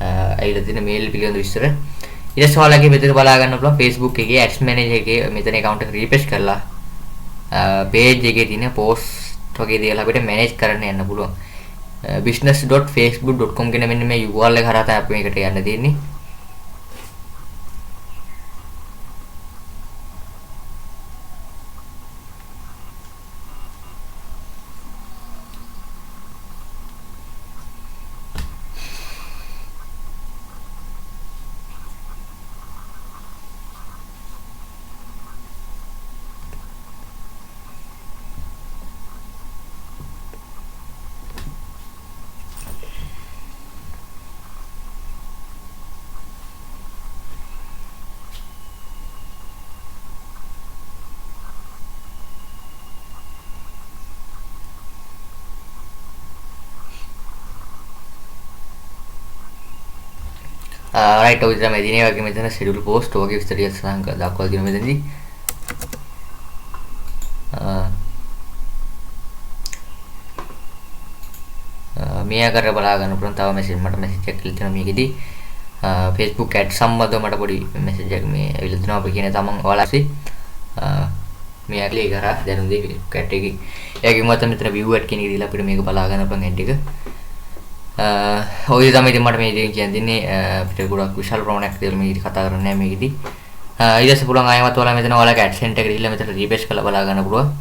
ඇවිල්ලා තියෙන මේල් පිළිබඳ විස්තර. ඊට පස්සේ ඔයාලගේ මෙතන බලා ගන්න පුළුවන් Facebook එකේ ඇඩ්ස් මැනේජර් එකේ මෙතන account එක රීෆ්‍රෙෂ් කරලා පේජ් එකේ තියෙන පෝස්ට් වගේ දේවල් අපිට මැනේජ් කරන්න යන්න පුළුවන්. business.facebook.com කියන මෙන්න මේ URL එක හරහා තමයි අපි මේකට යන්න තියෙන්නේ. රයිට්, ඔය විදිහට තමයි දිනේ වගේ මෙතන ෂෙඩියුල් පෝස්ට් වගේ විස්තර ටික සඳහන් කරලා දක්වලා තියෙනවා මෙතනදී. මේ ආකාරයට බලා ගන්න පුළුවන්. තව මැසේජ් මට මැසේජ් එකක් කියලා තියෙනවා මේකෙදි. Facebook ad සම්බන්ධව මට පොඩි මැසේජ් එකක් මේ ඇවිල්ලා තියෙනවා. අපි කියන්නේ තමන් ඔයාලා මේ ඇක්ලේ කරා දැනුම් දෙයි Facebook ad එකේ. ඒකෙන් මත මෙතන view ad කියන එක දීලා අපිට මේක බලා ගන්න පුළුවන් ad එක. ඔය තමයි ඉතින් මට මේ දේ කියන්න දෙන්නේ. අපිට ගොඩක් විශාල ප්‍රමාණයක් දේවල් මේකෙදි කතා කරන්න නෑ මේකෙදි. ඊට පස්සේ පුළුවන් ආයෙමත් ඔයාලා මෙතන ඔයාලගේ ad center එකට ගිහිල්ලා මෙතන රීෆ්‍රෙෂ් කරලා බලා ගන්න පුළුවන්.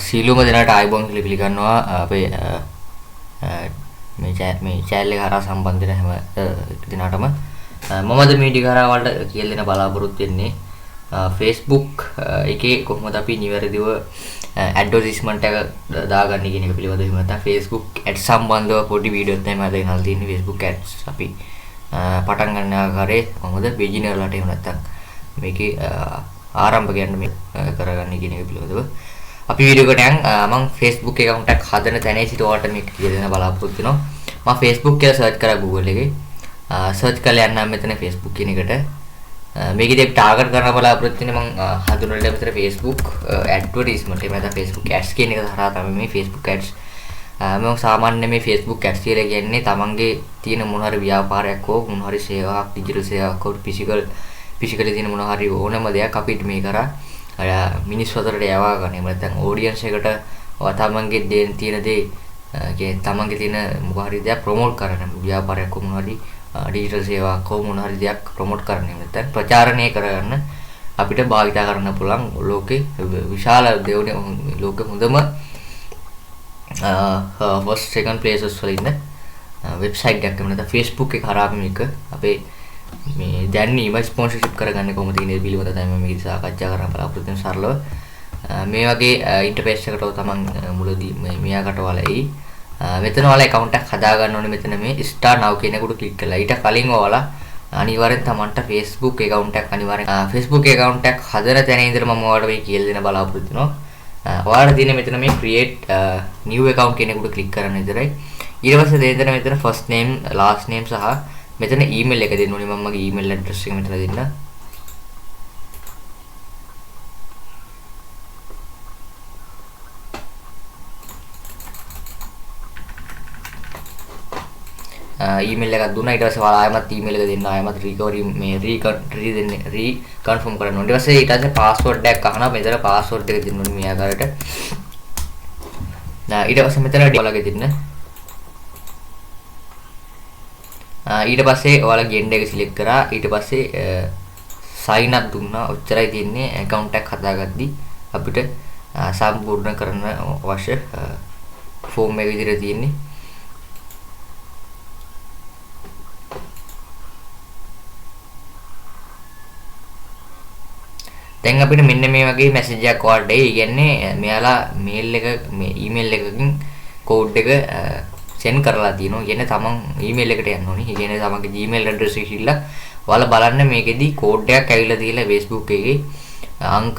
සීලුම දෙනාට ආයුබෝවන් කියලා පිළිගන්නවා. අපේ මේ චැනල් එක හරහා සම්බන්ධ වෙන හැම දෙනාටම මම අද මේ වීඩියෝ හරහා ඔයාලට කියලා දෙන්න බලාපොරොත්තු වෙන්නේ Facebook එකේ කොහොමද අපි නිවැරදිව ඇඩ්වර්ටයිස්මන්ට් එක දාගන්නේ කියන එක පිළිබඳව. එහෙම නැත්නම් Facebook ads සම්බන්ධව පොඩි වීඩියෝ එකක් තමයි මම අද ගෙනල්ලා තියෙන්නේ. Facebook ads අපි පටන් ගන්න ආකාරයේ කොහොමද බිග්ිනර්ලාට එහෙම නැත්නම් මේකේ ආරම්භකයන්ට මේ කරගන්නේ කියන එක පිළිබඳව අපි වීඩියෝ එකට යන්. මම Facebook account එකක් හදන තැනේ සිට ඔයාලට මේක කියලා දෙන්න බලාපොරොත්තු වෙනවා. මම Facebook කියලා සර්ච් කරා Google එකේ. සර්ච් කරලා යන්නම් මෙතන Facebook කියන එකට. මේකෙදි අපි ටාගට් කරන්න බලාපොරොත්තු වෙන්නේ මම හඳුන්වලා දෙන මෙතන Facebook advertisement එහෙම නැත්නම් Facebook ads කියන එක හරහා තමයි මේ Facebook ads. මම සාමාන්‍ය මේ Facebook ads කියලා කියන්නේ තමන්ගේ තියෙන මොන හරි ව්‍යාපාරයක් හෝ මොන හරි සේවාවක්, ඩිජිටල් සේවාවක් හෝ ෆිසිකලි තියෙන මොන හරි ඕනම දෙයක් අපිට මේ කරා මිනිස්සු අතරට යවා ගන්න. එහෙම නැත්නම් ඔඩියන්ස් එකට තමන්ගේ තියෙන දේ කියන්නේ තමන්ගේ තියෙන මොක හරි දෙයක් ප්‍රොමෝට් කරන්න, ව්‍යාපාරයක් හෝ මොන හරි ඩිජිටල් සේවාවක් හෝ මොන හරි දෙයක් ප්‍රොමෝට් කරන්න, එහෙම නැත්නම් ප්‍රචාරණය කරගන්න අපිට භාවිතා කරන්න පුළුවන් ලෝකේ විශාල දෙවන ලෝකෙ හොඳම ෆස්ට් සෙකන්ඩ් ප්ලේසස් වල ඉන්න වෙබ්සයිට් එකක්. එහෙම නැත්නම් Facebook එක හරහා අපි මේක අපේ මේ දැන්වීම ස්පොන්සර්ෂිප් කරගන්නේ කොහොමද කියන එක පිළිබඳව තමයි මම මේකදී සාකච්ඡා කරන්න බලාපොරොත්තු වෙන සරලව. මේ වගේ ඉන්ටර්ෆේස් එකට තමන් මුලදී මෙයාකට ඔයාලා එයි. මෙතන ඔයාලා ඇකවුන්ට් එකක් හදා ගන්න ඕනේ. මෙතන මේ ස්ටාර් now කියන එකට ක්ලික් කරලා ඊට කලින් ඔයාලා අනිවාර්යෙන් තමන්ට Facebook account එකක් අනිවාර්යෙන් Facebook account එකක් හදන තැන ඉඳලා මම ඔයාලට මේ කියලා දෙන්න බලාපොරොත්තු වෙනවා. ඔයාලට තියෙන මෙතන මේ create new account කියන එකට ක්ලික් කරන්න විතරයි. ඊට පස්සේ දෙන්න මෙතන first name, last name සහ මෙතන ඊමේල් එක දෙන්න ඕනේ. මම මගේ ඊමේල් ඇඩ්‍රස් එක මෙතන දෙන්න. ඊමේල් එකක් දුන්නා. ඊට පස්සේ ඔයාලා ආයෙමත් ඊමේල් එක දෙන්න, ආයෙමත් රිකවරි මේ රී දෙන්න, රී කන්ෆර්ම් කරන්න ඕනේ. ඊට පස්සේ පාස්වර්ඩ් එකක් අහනවා. මෙතන පාස්වර්ඩ් එක දෙන්න ඕනේ මේ ආකාරයට. ඊට පස්සේ මෙතන ඔයාලගේ දෙන්න. ඊට පස්සේ ඔයාලා ජෙන්ඩර් එක සිලෙක්ට් කරා. ඊට පස්සේ සයින් අප් දුන්නා. ඔච්චරයි තියෙන්නේ ඇකවුන්ට් එකක් හදාගද්දි අපිට සම්පූර්ණ කරන්න අවශ්‍ය ෆෝම් එක විදිහට තියෙන්නේ. දැන් අපිට මෙන්න මේ වගේ මැසේජ් එකක් ඔයාලට එයි. ඒ කියන්නේ මෙයාලා මේල් එක මේ ඊමේල් එකකින් කෝඩ් එක සෙන්ඩ් කරලා තියෙනවා. ඒ කියන්නේ තමන් ඊමේල් එකට යන්න ඕනේ. ඒ කියන්නේ තමන්ගේ Gmail address එක ගිහිල්ලා ඔයාලා බලන්න මේකෙදි කෝඩ් එකක් ඇවිල්ලා තියලා Facebook එකේ අංක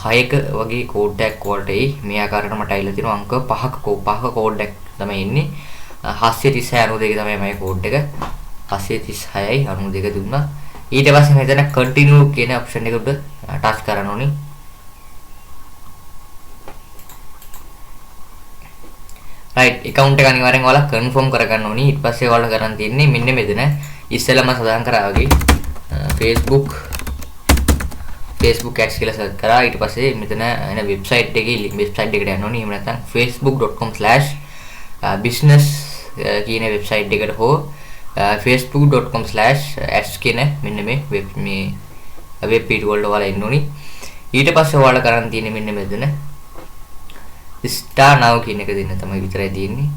6ක වගේ කෝඩ් එකක් ඔයාලට එයි. මේ ආකාරයට මට ඇවිල්ලා තියෙනවා අංක 5ක කෝඩ් එකක් තමයි එන්නේ. 736 92 තමයි මගේ කෝඩ් එක. 736යි 92 දුන්නා. ඊට පස්සේ මෙතන continue කියන ඔප්ෂන් එක උඩ ටච් කරන්න ඕනේ. රයිට්, ඇකවුන්ට් එක අනිවාර්යෙන් ඔයාලා කන්ෆර්ම් කරගන්න ඕනේ. ඊට පස්සේ ඔයාලා කරන් තියෙන්නේ මෙන්න මෙතන ඉස්සෙල්ලාම සඳහන් කරා වගේ Facebook ads කියලා සර්ච් කරා. ඊට පස්සේ මෙතන එන වෙබ්සයිට් එකේ වෙබ්සයිට් එකට යන්න ඕනේ. එහෙම නැත්නම් facebook.com/business කියන වෙබ්සයිට් එකට හෝ facebook.com/ads කියන මෙන්න මේ වෙබ් මේ වෙබ් පේජ් වලට ඔයාලා එන්න ඕනි. ඊට පස්සේ ඔයාලා කරන් තියෙන්නේ මෙන්න මෙතන ස්ටාර් now කියන එක දෙන්න තමයි විතරයි තියෙන්නේ.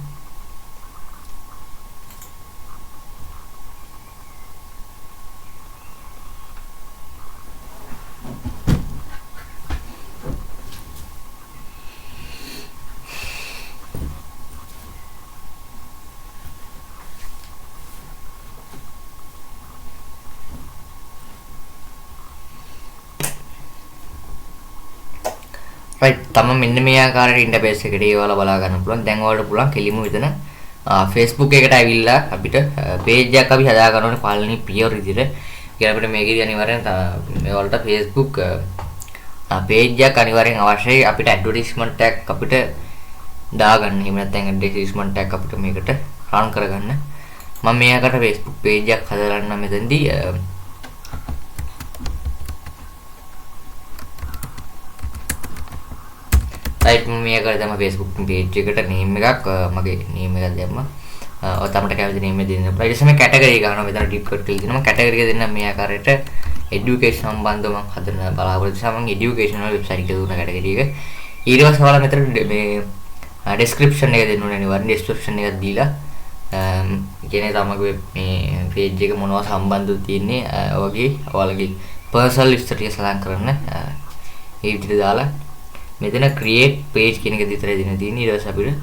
රයිට්, තම මෙන්න මේ ආකාරයට ඉන්ටර්ෆේස් එකට ඒ ඔයාලා බලා ගන්න පුළුවන්. දැන් ඔයාලට පුළුවන් කෙලින්ම මෙතන Facebook එකට ඇවිල්ලා අපිට පේජ් එකක් අපි හදා ගන්න ඕනේ පළවෙනි පියවර විදිහට. ඒ කියන්නේ අපිට මේකේදී අනිවාර්යෙන් මේ ඔයාලට Facebook page එකක් අනිවාර්යෙන් අවශ්‍යයි අපිට ඇඩ්වර්ටයිස්මන්ට් එකක් අපිට දාගන්න. එහෙම නැත්නම් ඇඩ්වර්ටයිස්මන්ට් එකක් අපිට මේකට රන් කරගන්න. මම මේ ආකාරයට Facebook page එකක් හදලා ගන්නම් මෙතනදී. රයිට්, මම මේ ආකාරයට තමයි Facebook page එකට name එකක්, මගේ name එකක් දැම්මා. ඔය තමට කැමති name එක දෙන්න පුළුවන්. ඊට පස්සේ මේ කැටගරි එක ගන්නවා. මෙතන ටික් කර කියලා දෙනවා. මම කැටගරි එක දෙන්නම් මේ ආකාරයට එඩියුකේෂන් සම්බන්ධව මම හදන බලාපොරොත්තු නිසා මම එඩියුකේෂන් වල වෙබ්සයිට් එක දුන්න කැටගරි එක. ඊට පස්සේ ඔයාලා මෙතන මේ ඩිස්ක්‍රිප්ෂන් එක දෙන්න ඕනේ අනිවාර්යෙන්. ඩිස්ක්‍රිප්ෂන් එකක් දීලා කියන්නේ තමගේ මේ පේජ් එක මොනවා සම්බන්ධව තියෙන්නේ ඔයගේ ඔයාලගේ පර්සනල් විස්තර ටික සඳහන් කරන්න. ඒ විදිහට දාලා මෙතන ක්‍රියේට් පේජ් කියන එක විතරයි දෙන්න තියෙන්නේ. ඊට පස්සේ අපිට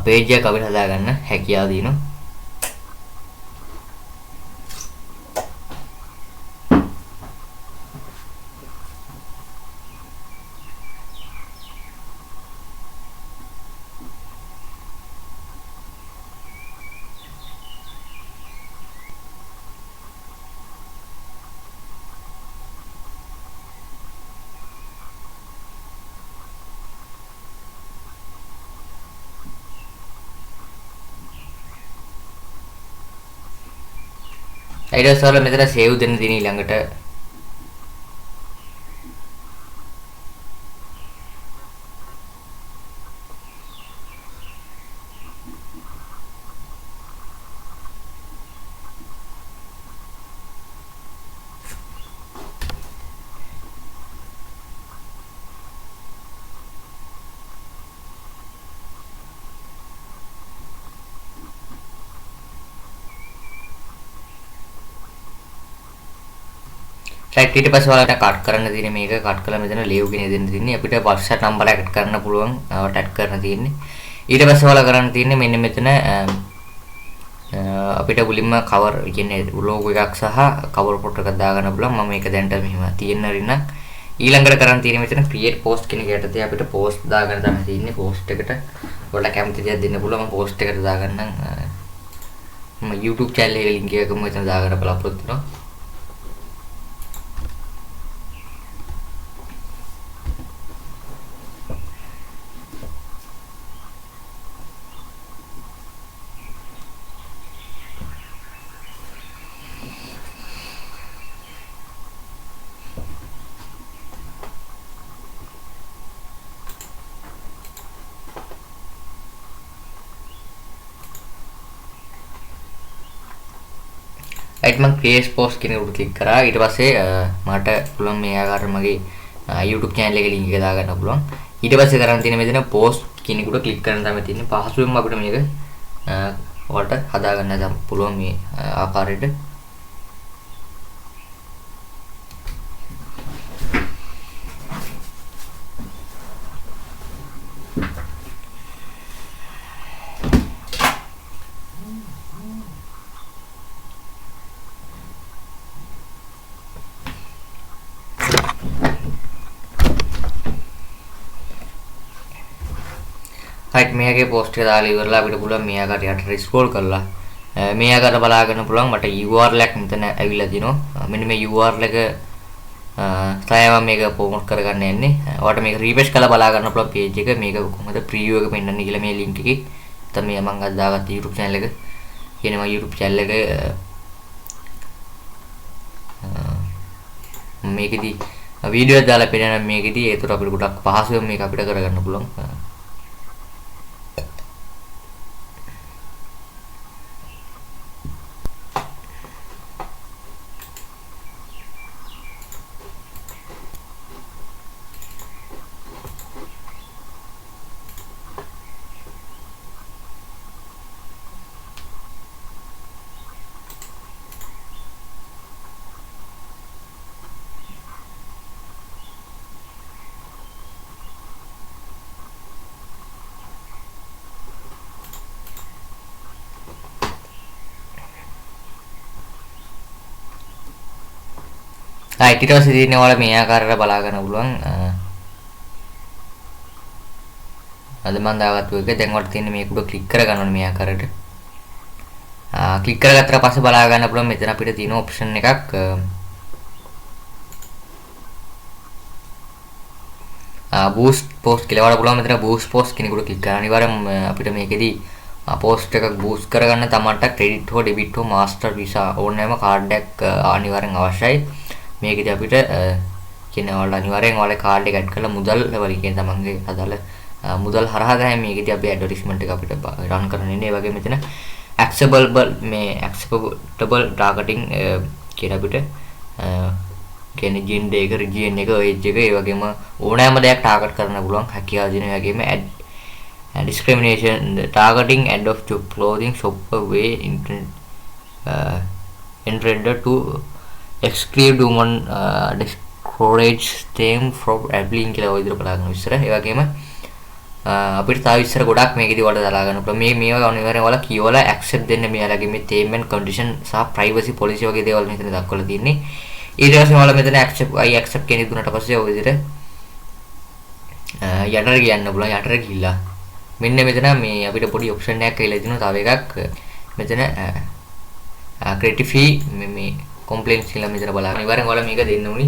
පේජ් එකක් අපිට හදාගන්න හැකියාව තියෙනවා. ඊට පස්සේ ඔයාලා මෙතන සේව් දෙන්න තියෙන ඊළඟට රයිට්. ඊට පස්සේ ඔයාලට කට් කරන්න තියෙන්නේ මේක කට් කරලා මෙතන ලේව් කියන දෙන්න තියෙන්නේ. අපිට WhatsApp number එක ඇඩ් කරන්න පුළුවන්. ඔයාලට ඇඩ් කරන්න තියෙන්නේ. ඊට පස්සේ ඔයාලා කරන්න තියෙන්නේ මෙන්න මෙතන අපිට මුලින්ම කවර් කියන්නේ ලෝගෝ එකක් සහ කවර් ෆොටෝ එකක් දාගන්න පුළුවන්. මම මේක දැනට මෙහෙම තියෙන්න රින්න. ඊළඟට කරන්න තියෙන්නේ මෙතන ක්‍රියේට් පෝස්ට් කියන එක යටතේ අපිට පෝස්ට් දාගන්න තමයි තියෙන්නේ. පෝස්ට් එකට ඔයාලට කැමති දෙයක් දෙන්න පුළුවන්. මම පෝස්ට් එකට දාගන්නම්. මම YouTube channel එකේ link එකම මෙතන දාගන්න බලාපොරොත්තු වෙනවා. රයිට්, මම ක්‍රියේට් පෝස්ට් කියන එකට ක්ලික් කරා. ඊට පස්සේ මට පුළුවන් මේ ආකාරයට මගේ YouTube channel එකේ link එක දාගන්න පුළුවන්. ඊට පස්සේ කරන්න තියෙන්නේ මෙතන පෝස්ට් කියන එකට ක්ලික් කරන්න තමයි තියෙන්නේ. පහසුවෙන්ම අපිට මේක ඔයාලට හදාගන්න පුළුවන් මේ ආකාරයට. රයිට්, මෙයාගේ පෝස්ට් එක දාලා ඉවරලා අපිට පුළුවන් මේ ආකාරයට යටට ස්ක්‍රෝල් කරලා මේ ආකාරයට බලා ගන්න පුළුවන්. මට URL එකක් මෙතන ඇවිල්ලා තිනවා. මෙන්න මේ URL එක තමයි මම මේක ප්‍රොමෝට් කරගන්න යන්නේ. ඔයාලට මේක රීෆ්‍රෙෂ් කරලා බලා ගන්න පුළුවන් පේජ් එක. මේක කොහොමද ප්‍රිවිව් එක පෙන්වන්නේ කියලා මේ ලින්ක් එකේ. නැත්නම් මේ මම අද දාගත්ත YouTube channel එක. කියන්නේ මගේ YouTube channel එක මේකෙදි වීඩියෝ එකක් දාලා පෙන්නන මේකෙදි ඒතර අපිට ගොඩක් පහසුවෙන් මේක අපිට කරගන්න පුළුවන්. රයිට්, ඊට පස්සේ තියෙන්නේ ඔයාලා මේ ආකාරයට බලා ගන්න පුළුවන්. අද මම දාගත්තු එක දැන් ඔයාලට තියෙන්නේ මේක උඩ ක්ලික් කරගන්න ඕනේ මේ ආකාරයට. ක්ලික් කරගත්තට පස්සේ බලා ගන්න පුළුවන් මෙතන අපිට තියෙන ඔප්ෂන් එකක් බූස්ට් පෝස්ට් කියලා. ඔයාලට පුළුවන් මෙතන බූස්ට් පෝස්ට් කියන එක උඩ ක්ලික් කරන්න. අනිවාර්යයෙන්ම අපිට මේකෙදි පෝස්ට් එකක් බූස්ට් කරගන්න තමන්ට ක්‍රෙඩිට් හෝ ඩෙබිට් හෝ මාස්ටර් වීසා ඕනෑම කාඩ් එකක් අනිවාර්යෙන් අවශ්‍යයි. මේකෙදි අපිට කියන්නේ ඔයාලට අනිවාර්යෙන් ඔයාලගේ කාඩ් එක ඇඩ් කරලා මුදල් වලින් කියන්නේ තමන්ගේ අදාළ මුදල් හරහා තමයි මේකෙදි අපි ඇඩ්වර්ටයිස්මන්ට් එක අපිට රන් කරන්න ඉන්නේ. ඒ වගේම මෙතන ඇක්සෙප්ටබල් මේ ඇක්සෙප්ටබල් ටාගටින් කියලා අපිට කියන්නේ ජෙන්ඩර් එක, රිජියන් එක, ඒජ් එක, ඒ වගේම ඕනෑම දෙයක් ටාගට් කරන්න පුළුවන් හැකියාව දෙන. ඒ වගේම ad discrimination targeting ad of job clothing shopper way intended to exclude women, discourage them from applying කියලා ඔය විදිහට බලා ගන්න විස්තර. ඒ වගේම අපිට තව විස්තර ගොඩක් මේකෙදි ඔයාලට දාලා ගන්න පුළුවන්. මේ මේවා අනිවාර්යෙන් ඔයාලා කියවලා ඇක්සෙප්ට් දෙන්න මෙයාලගේ මේ term and condition සහ privacy policy වගේ දේවල් මෙතන දක්වලා තියෙන්නේ. ඊට පස්සේ ඔයාලා මෙතන accept I accept කියන එක දුන්නාට පස්සේ ඔය විදිහට යටට කියන්න පුළුවන්. යටට ගිහිල්ලා මෙන්න මෙතන මේ අපිට පොඩි ඔප්ෂන් එකක් කියලා දෙනවා. තව එකක් මෙතන ක්‍රෙඩිට් ෆී මේ කම්ප්ලේන්ට්ස් කියලා මෙතන බලන්න. අනිවාර්යෙන් ඔයාලා මේක දෙන්න ඕනි.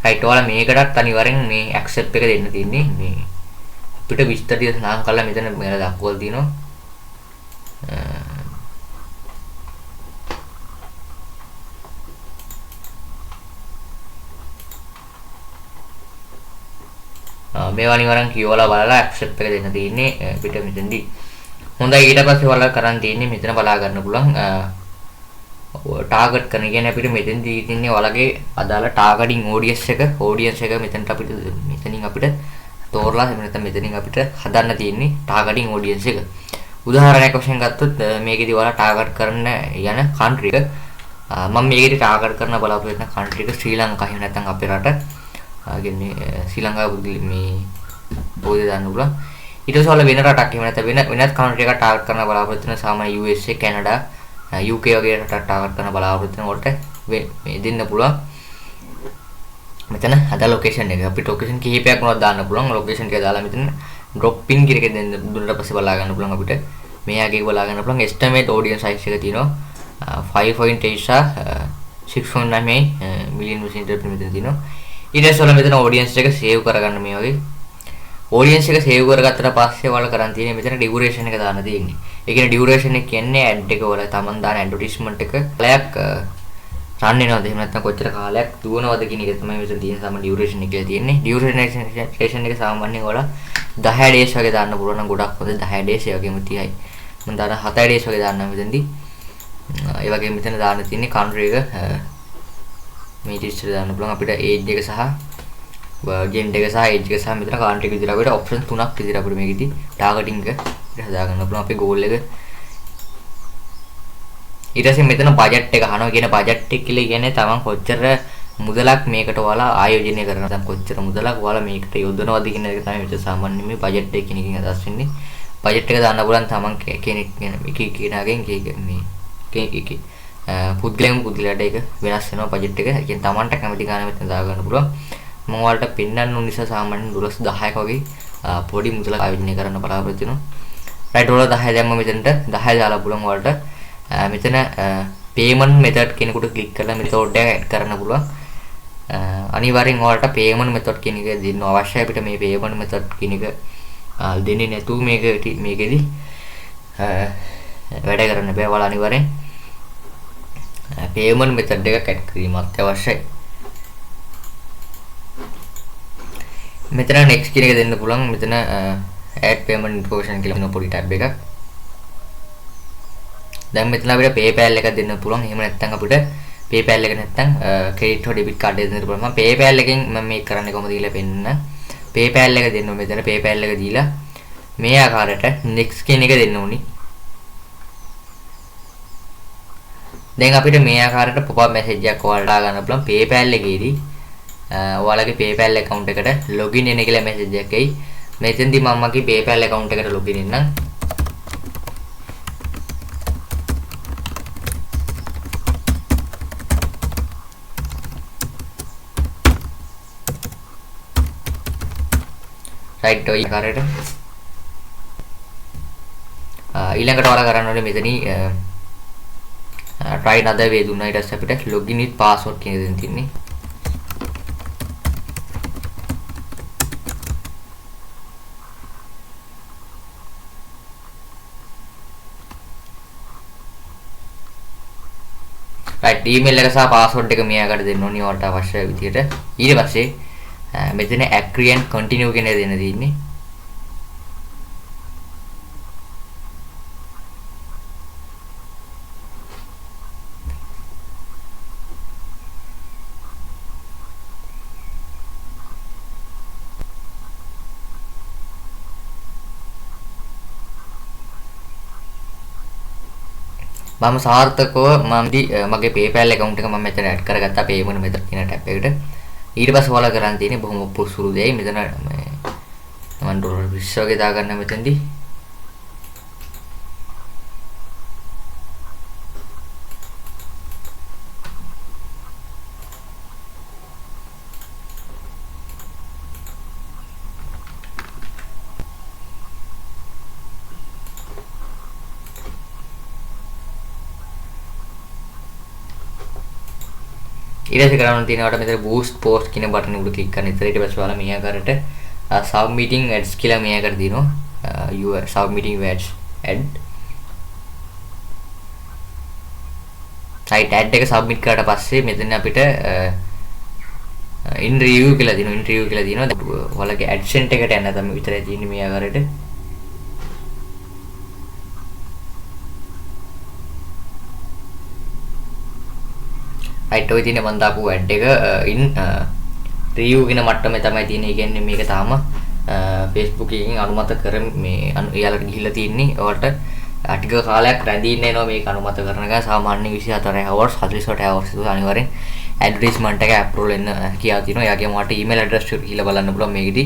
රයිට්, ඔයාලා මේකටත් අනිවාර්යෙන් මේ ඇක්සෙප්ට් එක දෙන්න තියෙන්නේ. මේ අපිට විස්තර ටික සඳහන් කරලා මෙතන මෙයාලා දක්වලා තියෙනවා. මේවා අනිවාර්යෙන් කියවලා බලලා ඇක්සෙප්ට් එක දෙන්න තියෙන්නේ අපිට මෙතනදී. හොඳයි, ඊට පස්සේ ඔයාලා කරන් තියෙන්නේ මෙතන බලා ගන්න පුළුවන් ටාගට් කරන කියන්නේ අපිට මෙතනදී තියෙන්නේ ඔයාලගේ අදාළ ටාගටින් ඔඩියන්ස් එක, ඔඩියන්ස් එක මෙතනට අපිට මෙතනින් අපිට තෝරලා එහෙම නැත්නම් මෙතනින් අපිට හදන්න තියෙන්නේ ටාගටින් ඔඩියන්ස් එක. උදාහරණයක් වශයෙන් ගත්තොත් මේකෙදි ඔයාලා ටාගට් කරන්න යන කන්ට්‍රි එක, මම මේකෙදි ටාගට් කරන බලාපොරොත්තු වෙන කන්ට්‍රි එක ශ්‍රී ලංකාව එහෙම නැත්නම් අපේ රට කියන්නේ ශ්‍රී ලංකාව මේ පොඩි දාන්න පුළුවන්. ඊට පස්සේ ඔයාලා වෙන රටක් එහෙම නැත්නම් වෙන වෙනත් කන්ට්‍රි එකක් ටාගට් කරන බලාපොරොත්තු වෙන සාමාන්‍ය USA, Canada, UK වගේ රටක් ටාගට් කරන බලාපොරොත්තු වෙන වලට මේ දෙන්න පුළුවන්. මෙතන අද ලොකේෂන් එක අපිට ලොකේෂන් කිහිපයක් වුණත් දාන්න පුළුවන්. ලොකේෂන් ටික දාලා මෙතන ඩ්‍රොප් ඉන් කියන එක දෙන්න දුන්නට පස්සේ බලා ගන්න පුළුවන් අපිට. මේ ආගේ බලා ගන්න පුළුවන් එස්ටිමේට් ඔඩියන්ස් සයිස් එක තියෙනවා 5.8 සහ 6.9 මිලියන් වශයෙන් මෙතන තියෙනවා. ඊට පස්සේ ඔයාලා මෙතන ඔඩියන්ස් එක සේව් කරගන්න මේ වගේ. ඔඩියන්ස් එක සේව් කරගත්තට පස්සේ ඔයාලා කරන් තියෙන්නේ මෙතන ඩියුරේෂන් එක දාන්න තියෙන්නේ. ඒ කියන්නේ ඩියුරේෂන් එක කියන්නේ ඇඩ් එක ඔයාලා තමන් දාන ඇඩ්වර්ටයිස්මන්ට් එක කාලයක් රන් වෙනවද එහෙම නැත්නම් කොච්චර කාලයක් දුවනවද කියන එක තමයි මෙතන තියෙන සාමාන්‍ය ඩියුරේෂන් එක කියලා තියෙන්නේ. ඩියුරේෂන් එක සාමාන්‍යයෙන් ඔයාලා 10 ඩේස් වගේ දාන්න පුළුවන් නම් ගොඩක් හොඳ. 10 ඩේස් ඒ වගේම 30යි. මම දාන 7 ඩේස් වගේ දාන්නම් මෙතනදී. ඒ වගේම මෙතන දාන්න තියෙන්නේ කන්ට්‍රි එක මේ විදිහට දාන්න පුළුවන් අපිට ඒජ් එක සහ ජෙන්ඩර් එක සහ ඒජ් එක සහ මෙතන කන්ට්‍රි එක විදිහට අපිට ඔප්ෂන් තුනක් විදිහට අපිට මේකෙදි ටාගටින් එක හදා ගන්න පුළුවන් අපේ ගෝල් එක. ඊට පස්සේ මෙතන බජට් එක අහනවා. කියන බජට් එක කියලා කියන්නේ තමන් කොච්චර මුදලක් මේකට ඔයාලා ආයෝජනය කරනවද, නැත්නම් කොච්චර මුදලක් ඔයාලා මේකට යොදනවද කියන එක තමයි මෙතන සාමාන්‍යයෙන් මේ බජට් එක කියන එකෙන් අදහස් වෙන්නේ. බජට් එක දාන්න පුළුවන් තමන් කෙනෙක් කියන එක එක කෙනාගෙන් එක එක මේ එක එක පුද්ගලයන් පුද්ගලයාට ඒක වෙනස් වෙනවා බජට් එක. ඒ කියන්නේ තමන්ට කැමති ගාන මෙතන දා ගන්න පුළුවන්. මම ඔයාලට පෙන්වන්න ඕන නිසා සාමාන්‍යයෙන් 12 10ක වගේ පොඩි මුදලක් ආයෝජනය කරන්න බලාපොරොත්තු වෙනවා. රයිට්, ඩොලර් 10 දැම්ම මෙතනට 10 දාලා පුළුවන් ඔයාලට. මෙතන පේමන්ට් මෙතඩ් කෙනෙකුට ක්ලික් කරලා මෙතඩ් එක ඇඩ් කරන්න පුළුවන්. අනිවාර්යෙන් ඔයාලට පේමන්ට් මෙතඩ් කියන එක දෙන්න අවශ්‍යයි. අපිට මේ පේමන්ට් මෙතඩ් කියන එක දෙන්නේ නැතුව මේකෙදි වැඩ කරන්න බෑ. ඔයාලා අනිවාර්යෙන් පේමන්ට් මෙතඩ් එකක් ඇඩ් කිරීම අත්‍යවශ්‍යයි. මෙතන next කියන එක දෙන්න පුළුවන්. මෙතන add payment information කියලා වෙන පොඩි ටැබ් එකක්. දැන් මෙතන අපිට PayPal එකක් දෙන්න පුළුවන්. එහෙම නැත්නම් අපිට PayPal එක නැත්නම් ක්‍රෙඩිට් හෝ ඩෙබිට් කාඩ් එක දෙන්න පුළුවන්. මම PayPal එකෙන් මම මේක කරන්නේ කොහොමද කියලා පෙන්නන්න. PayPal එක දෙන්න ඕනේ. මෙතන PayPal එක දීලා මේ ආකාරයට next කියන එක දෙන්න ඕනි. දැන් අපිට මේ ආකාරයට pop-up message එකක් ඔයාලට ගන්න පුළුවන් PayPal එකේදී. ඔයාලගේ PayPal account එකට login වෙන කියලා message එකක් එයි. මෙතෙන්දී මම මගේ PayPal account එකට login වෙන්නම්. රයිට්, ඔය ආකාරයට ඊළඟට ඔයාලා කරන්න ඕනේ මෙතනින් try another way දුන්නා. ඊට පස්සේ අපිට login with password කියන එක දෙන්න තියෙන්නේ. රයිට්, ඊමේල් එක සහ පාස්වර්ඩ් එක මේ ආකාරයට දෙන්න ඕනේ ඔයාලට අවශ්‍ය විදියට. ඊට පස්සේ මෙතන agree and continue කියන එක දෙන්න තියෙන්නේ. මම සාර්ථකව මම මගේ PayPal account එක මම මෙතන ඇඩ් කරගත්තා payment method කියන ටැබ් එකට. ඊට පස්සේ ඔයාලා කරන් තියෙන්නේ බොහොම සුළු දෙයයි. මෙතන මේ මම ඩොලර් 20 වගේ දාගන්න මෙතනදී. ඊට පස්සේ කරන්න තියෙනවා මෙතන boost post කියන බටන් එක උඩ ක්ලික් කරන්න ඉතින්. ඊට පස්සේ ඔයාලා මේ ආකාරයට submitting ads කියලා මේ ආකාරයට දිනවා. You are submitting your ads ad. Right, ad එක submit කරාට පස්සේ මෙතන අපිට in review කියලා දිනවා. In review කියලා දිනවා. ඔයාලගේ ad center එකට යන්න තමයි විතරයි තියෙන්නේ මේ ආකාරයට. රයිට්, ඔය තියෙන මම දාපු ඇඩ් එක ඉන් රිවිව් කියන මට්ටමේ තමයි තියෙන්නේ. ඒ කියන්නේ මේක තාම Facebook එකෙන් අනුමත කර මේ එයාලට ගිහිල්ලා තියෙන්නේ. ඔයාලට ටික කාලයක් රැඳී ඉන්න එනවා මේක අනුමත කරනකන්. සාමාන්‍ය 24 hours 48 hours තුල අනිවාර්යෙන් ඇඩ්වර්ටයිස්මන්ට් එක ඇප්‍රූවල් වෙන්න කියලා තියෙනවා. එයාගේ මට ඊමේල් ඇඩ්‍රස් එක කියලා බලන්න පුළුවන් මේකෙදි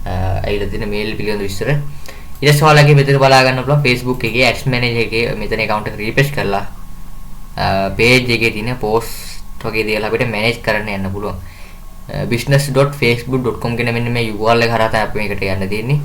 ඇවිල්ලා තියෙන මේල් පිළිබඳ විස්තර. ඊට පස්සේ ඔයාලගේ මෙතන බලා ගන්න පුළුවන් Facebook එකේ ඇඩ්ස් මැනේජර් එකේ මෙතන ඇකවුන්ට් එක රීෆ්‍රෙෂ් කරලා පේජ් එකේ තියෙන පෝස්ට් වගේ දේවල් අපිට මැනේජ් කරන්න යන්න පුළුවන්. business.facebook.com කියන මෙන්න මේ URL එක හරහා තමයි අපි මේකට යන්න තියෙන්නේ.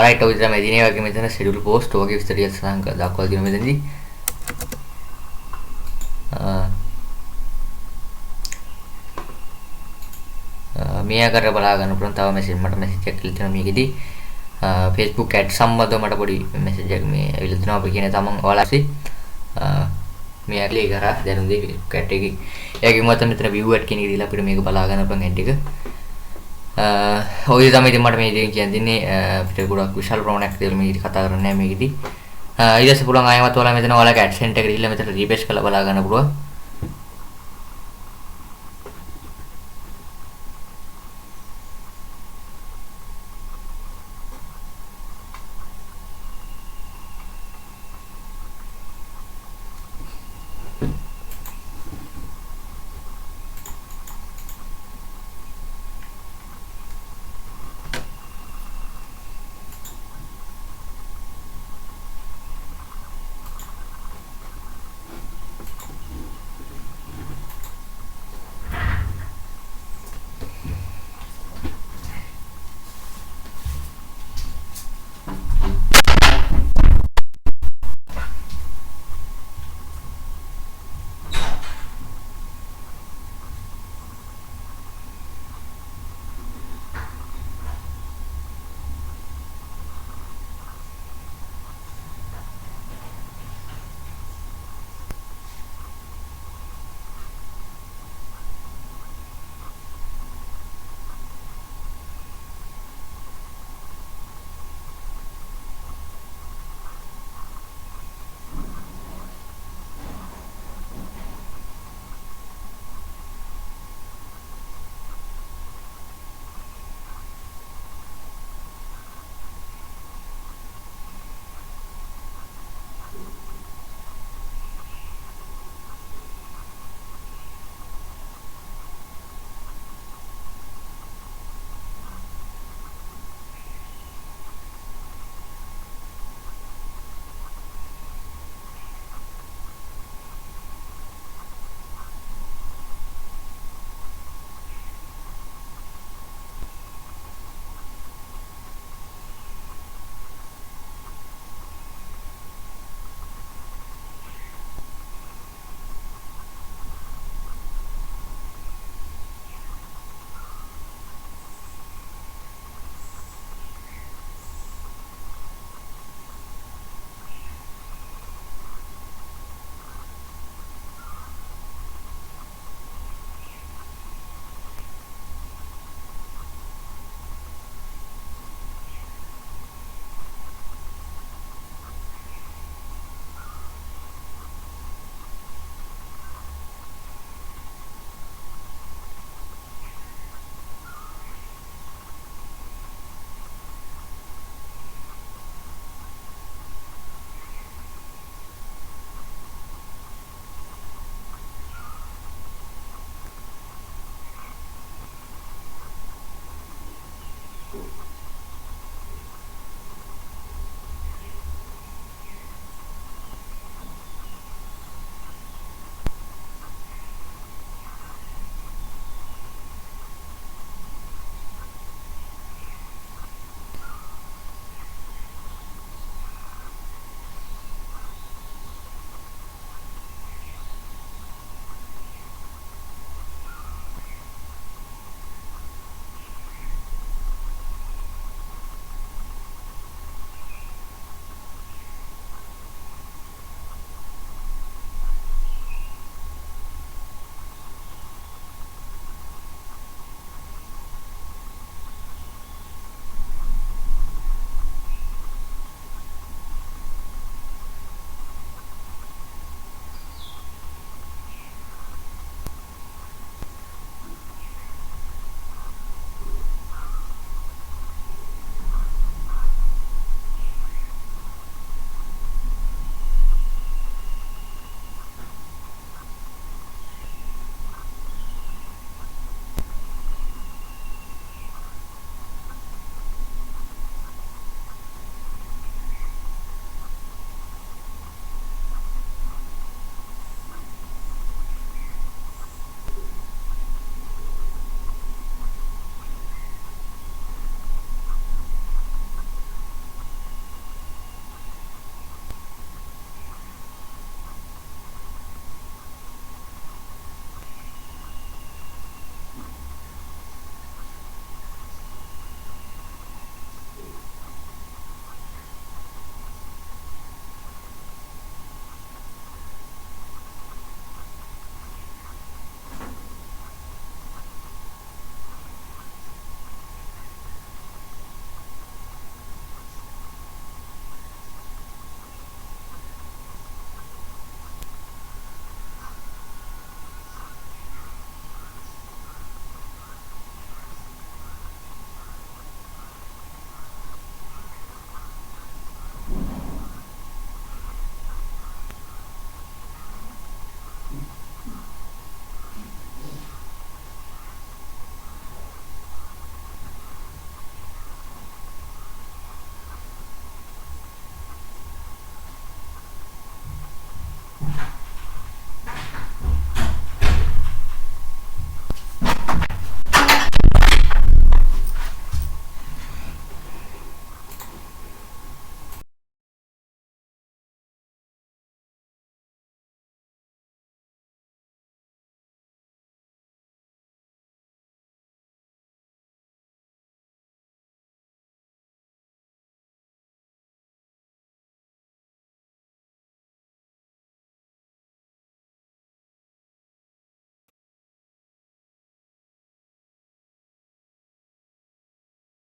රයිට්, ඔය විතරයි දිනේ වගේ මෙතන ෂෙඩියුල් පෝස්ට් වගේ විස්තර ටිකක් සඳහන් කරලා දක්වලා තියෙනවා මෙතනදී. මේ ආකාරයට බලා ගන්න පුළුවන්. තව මැසේජ් මට මැසේජ් එකක් ඇවිල්ලා තියෙනවා මේකෙදී. Facebook ad සම්බන්ධව මට පොඩි මැසේජ් එකක් මේ ඇවිල්ලා තියෙනවා. අපි කියන්නේ තමන් ඔයාලා මේ ඇක්ලේ කරා දැනුම් දෙයි Facebook ad එකේ. එයාගේ මත මෙතන view ad කියන එක දීලා අපිට මේක බලා ගන්න පුළුවන් ad එක. ඔය තමයි ඉතින් මට මේ දේ කියන්න දෙන්නේ. අපිට ගොඩක් විශාල ප්‍රමාණයක් දේවල් මේකෙදි කතා කරන්නේ නැහැ මේකෙදි. ඊට පස්සේ පුළුවන් ආයෙමත් ඔයාලා මෙතන ඔයාලගේ ඇඩ් සෙන්ටර් එකට ගිහිල්ලා මෙතන රීෆ්‍රෙෂ් කරලා බලා ගන්න පුළුවන්.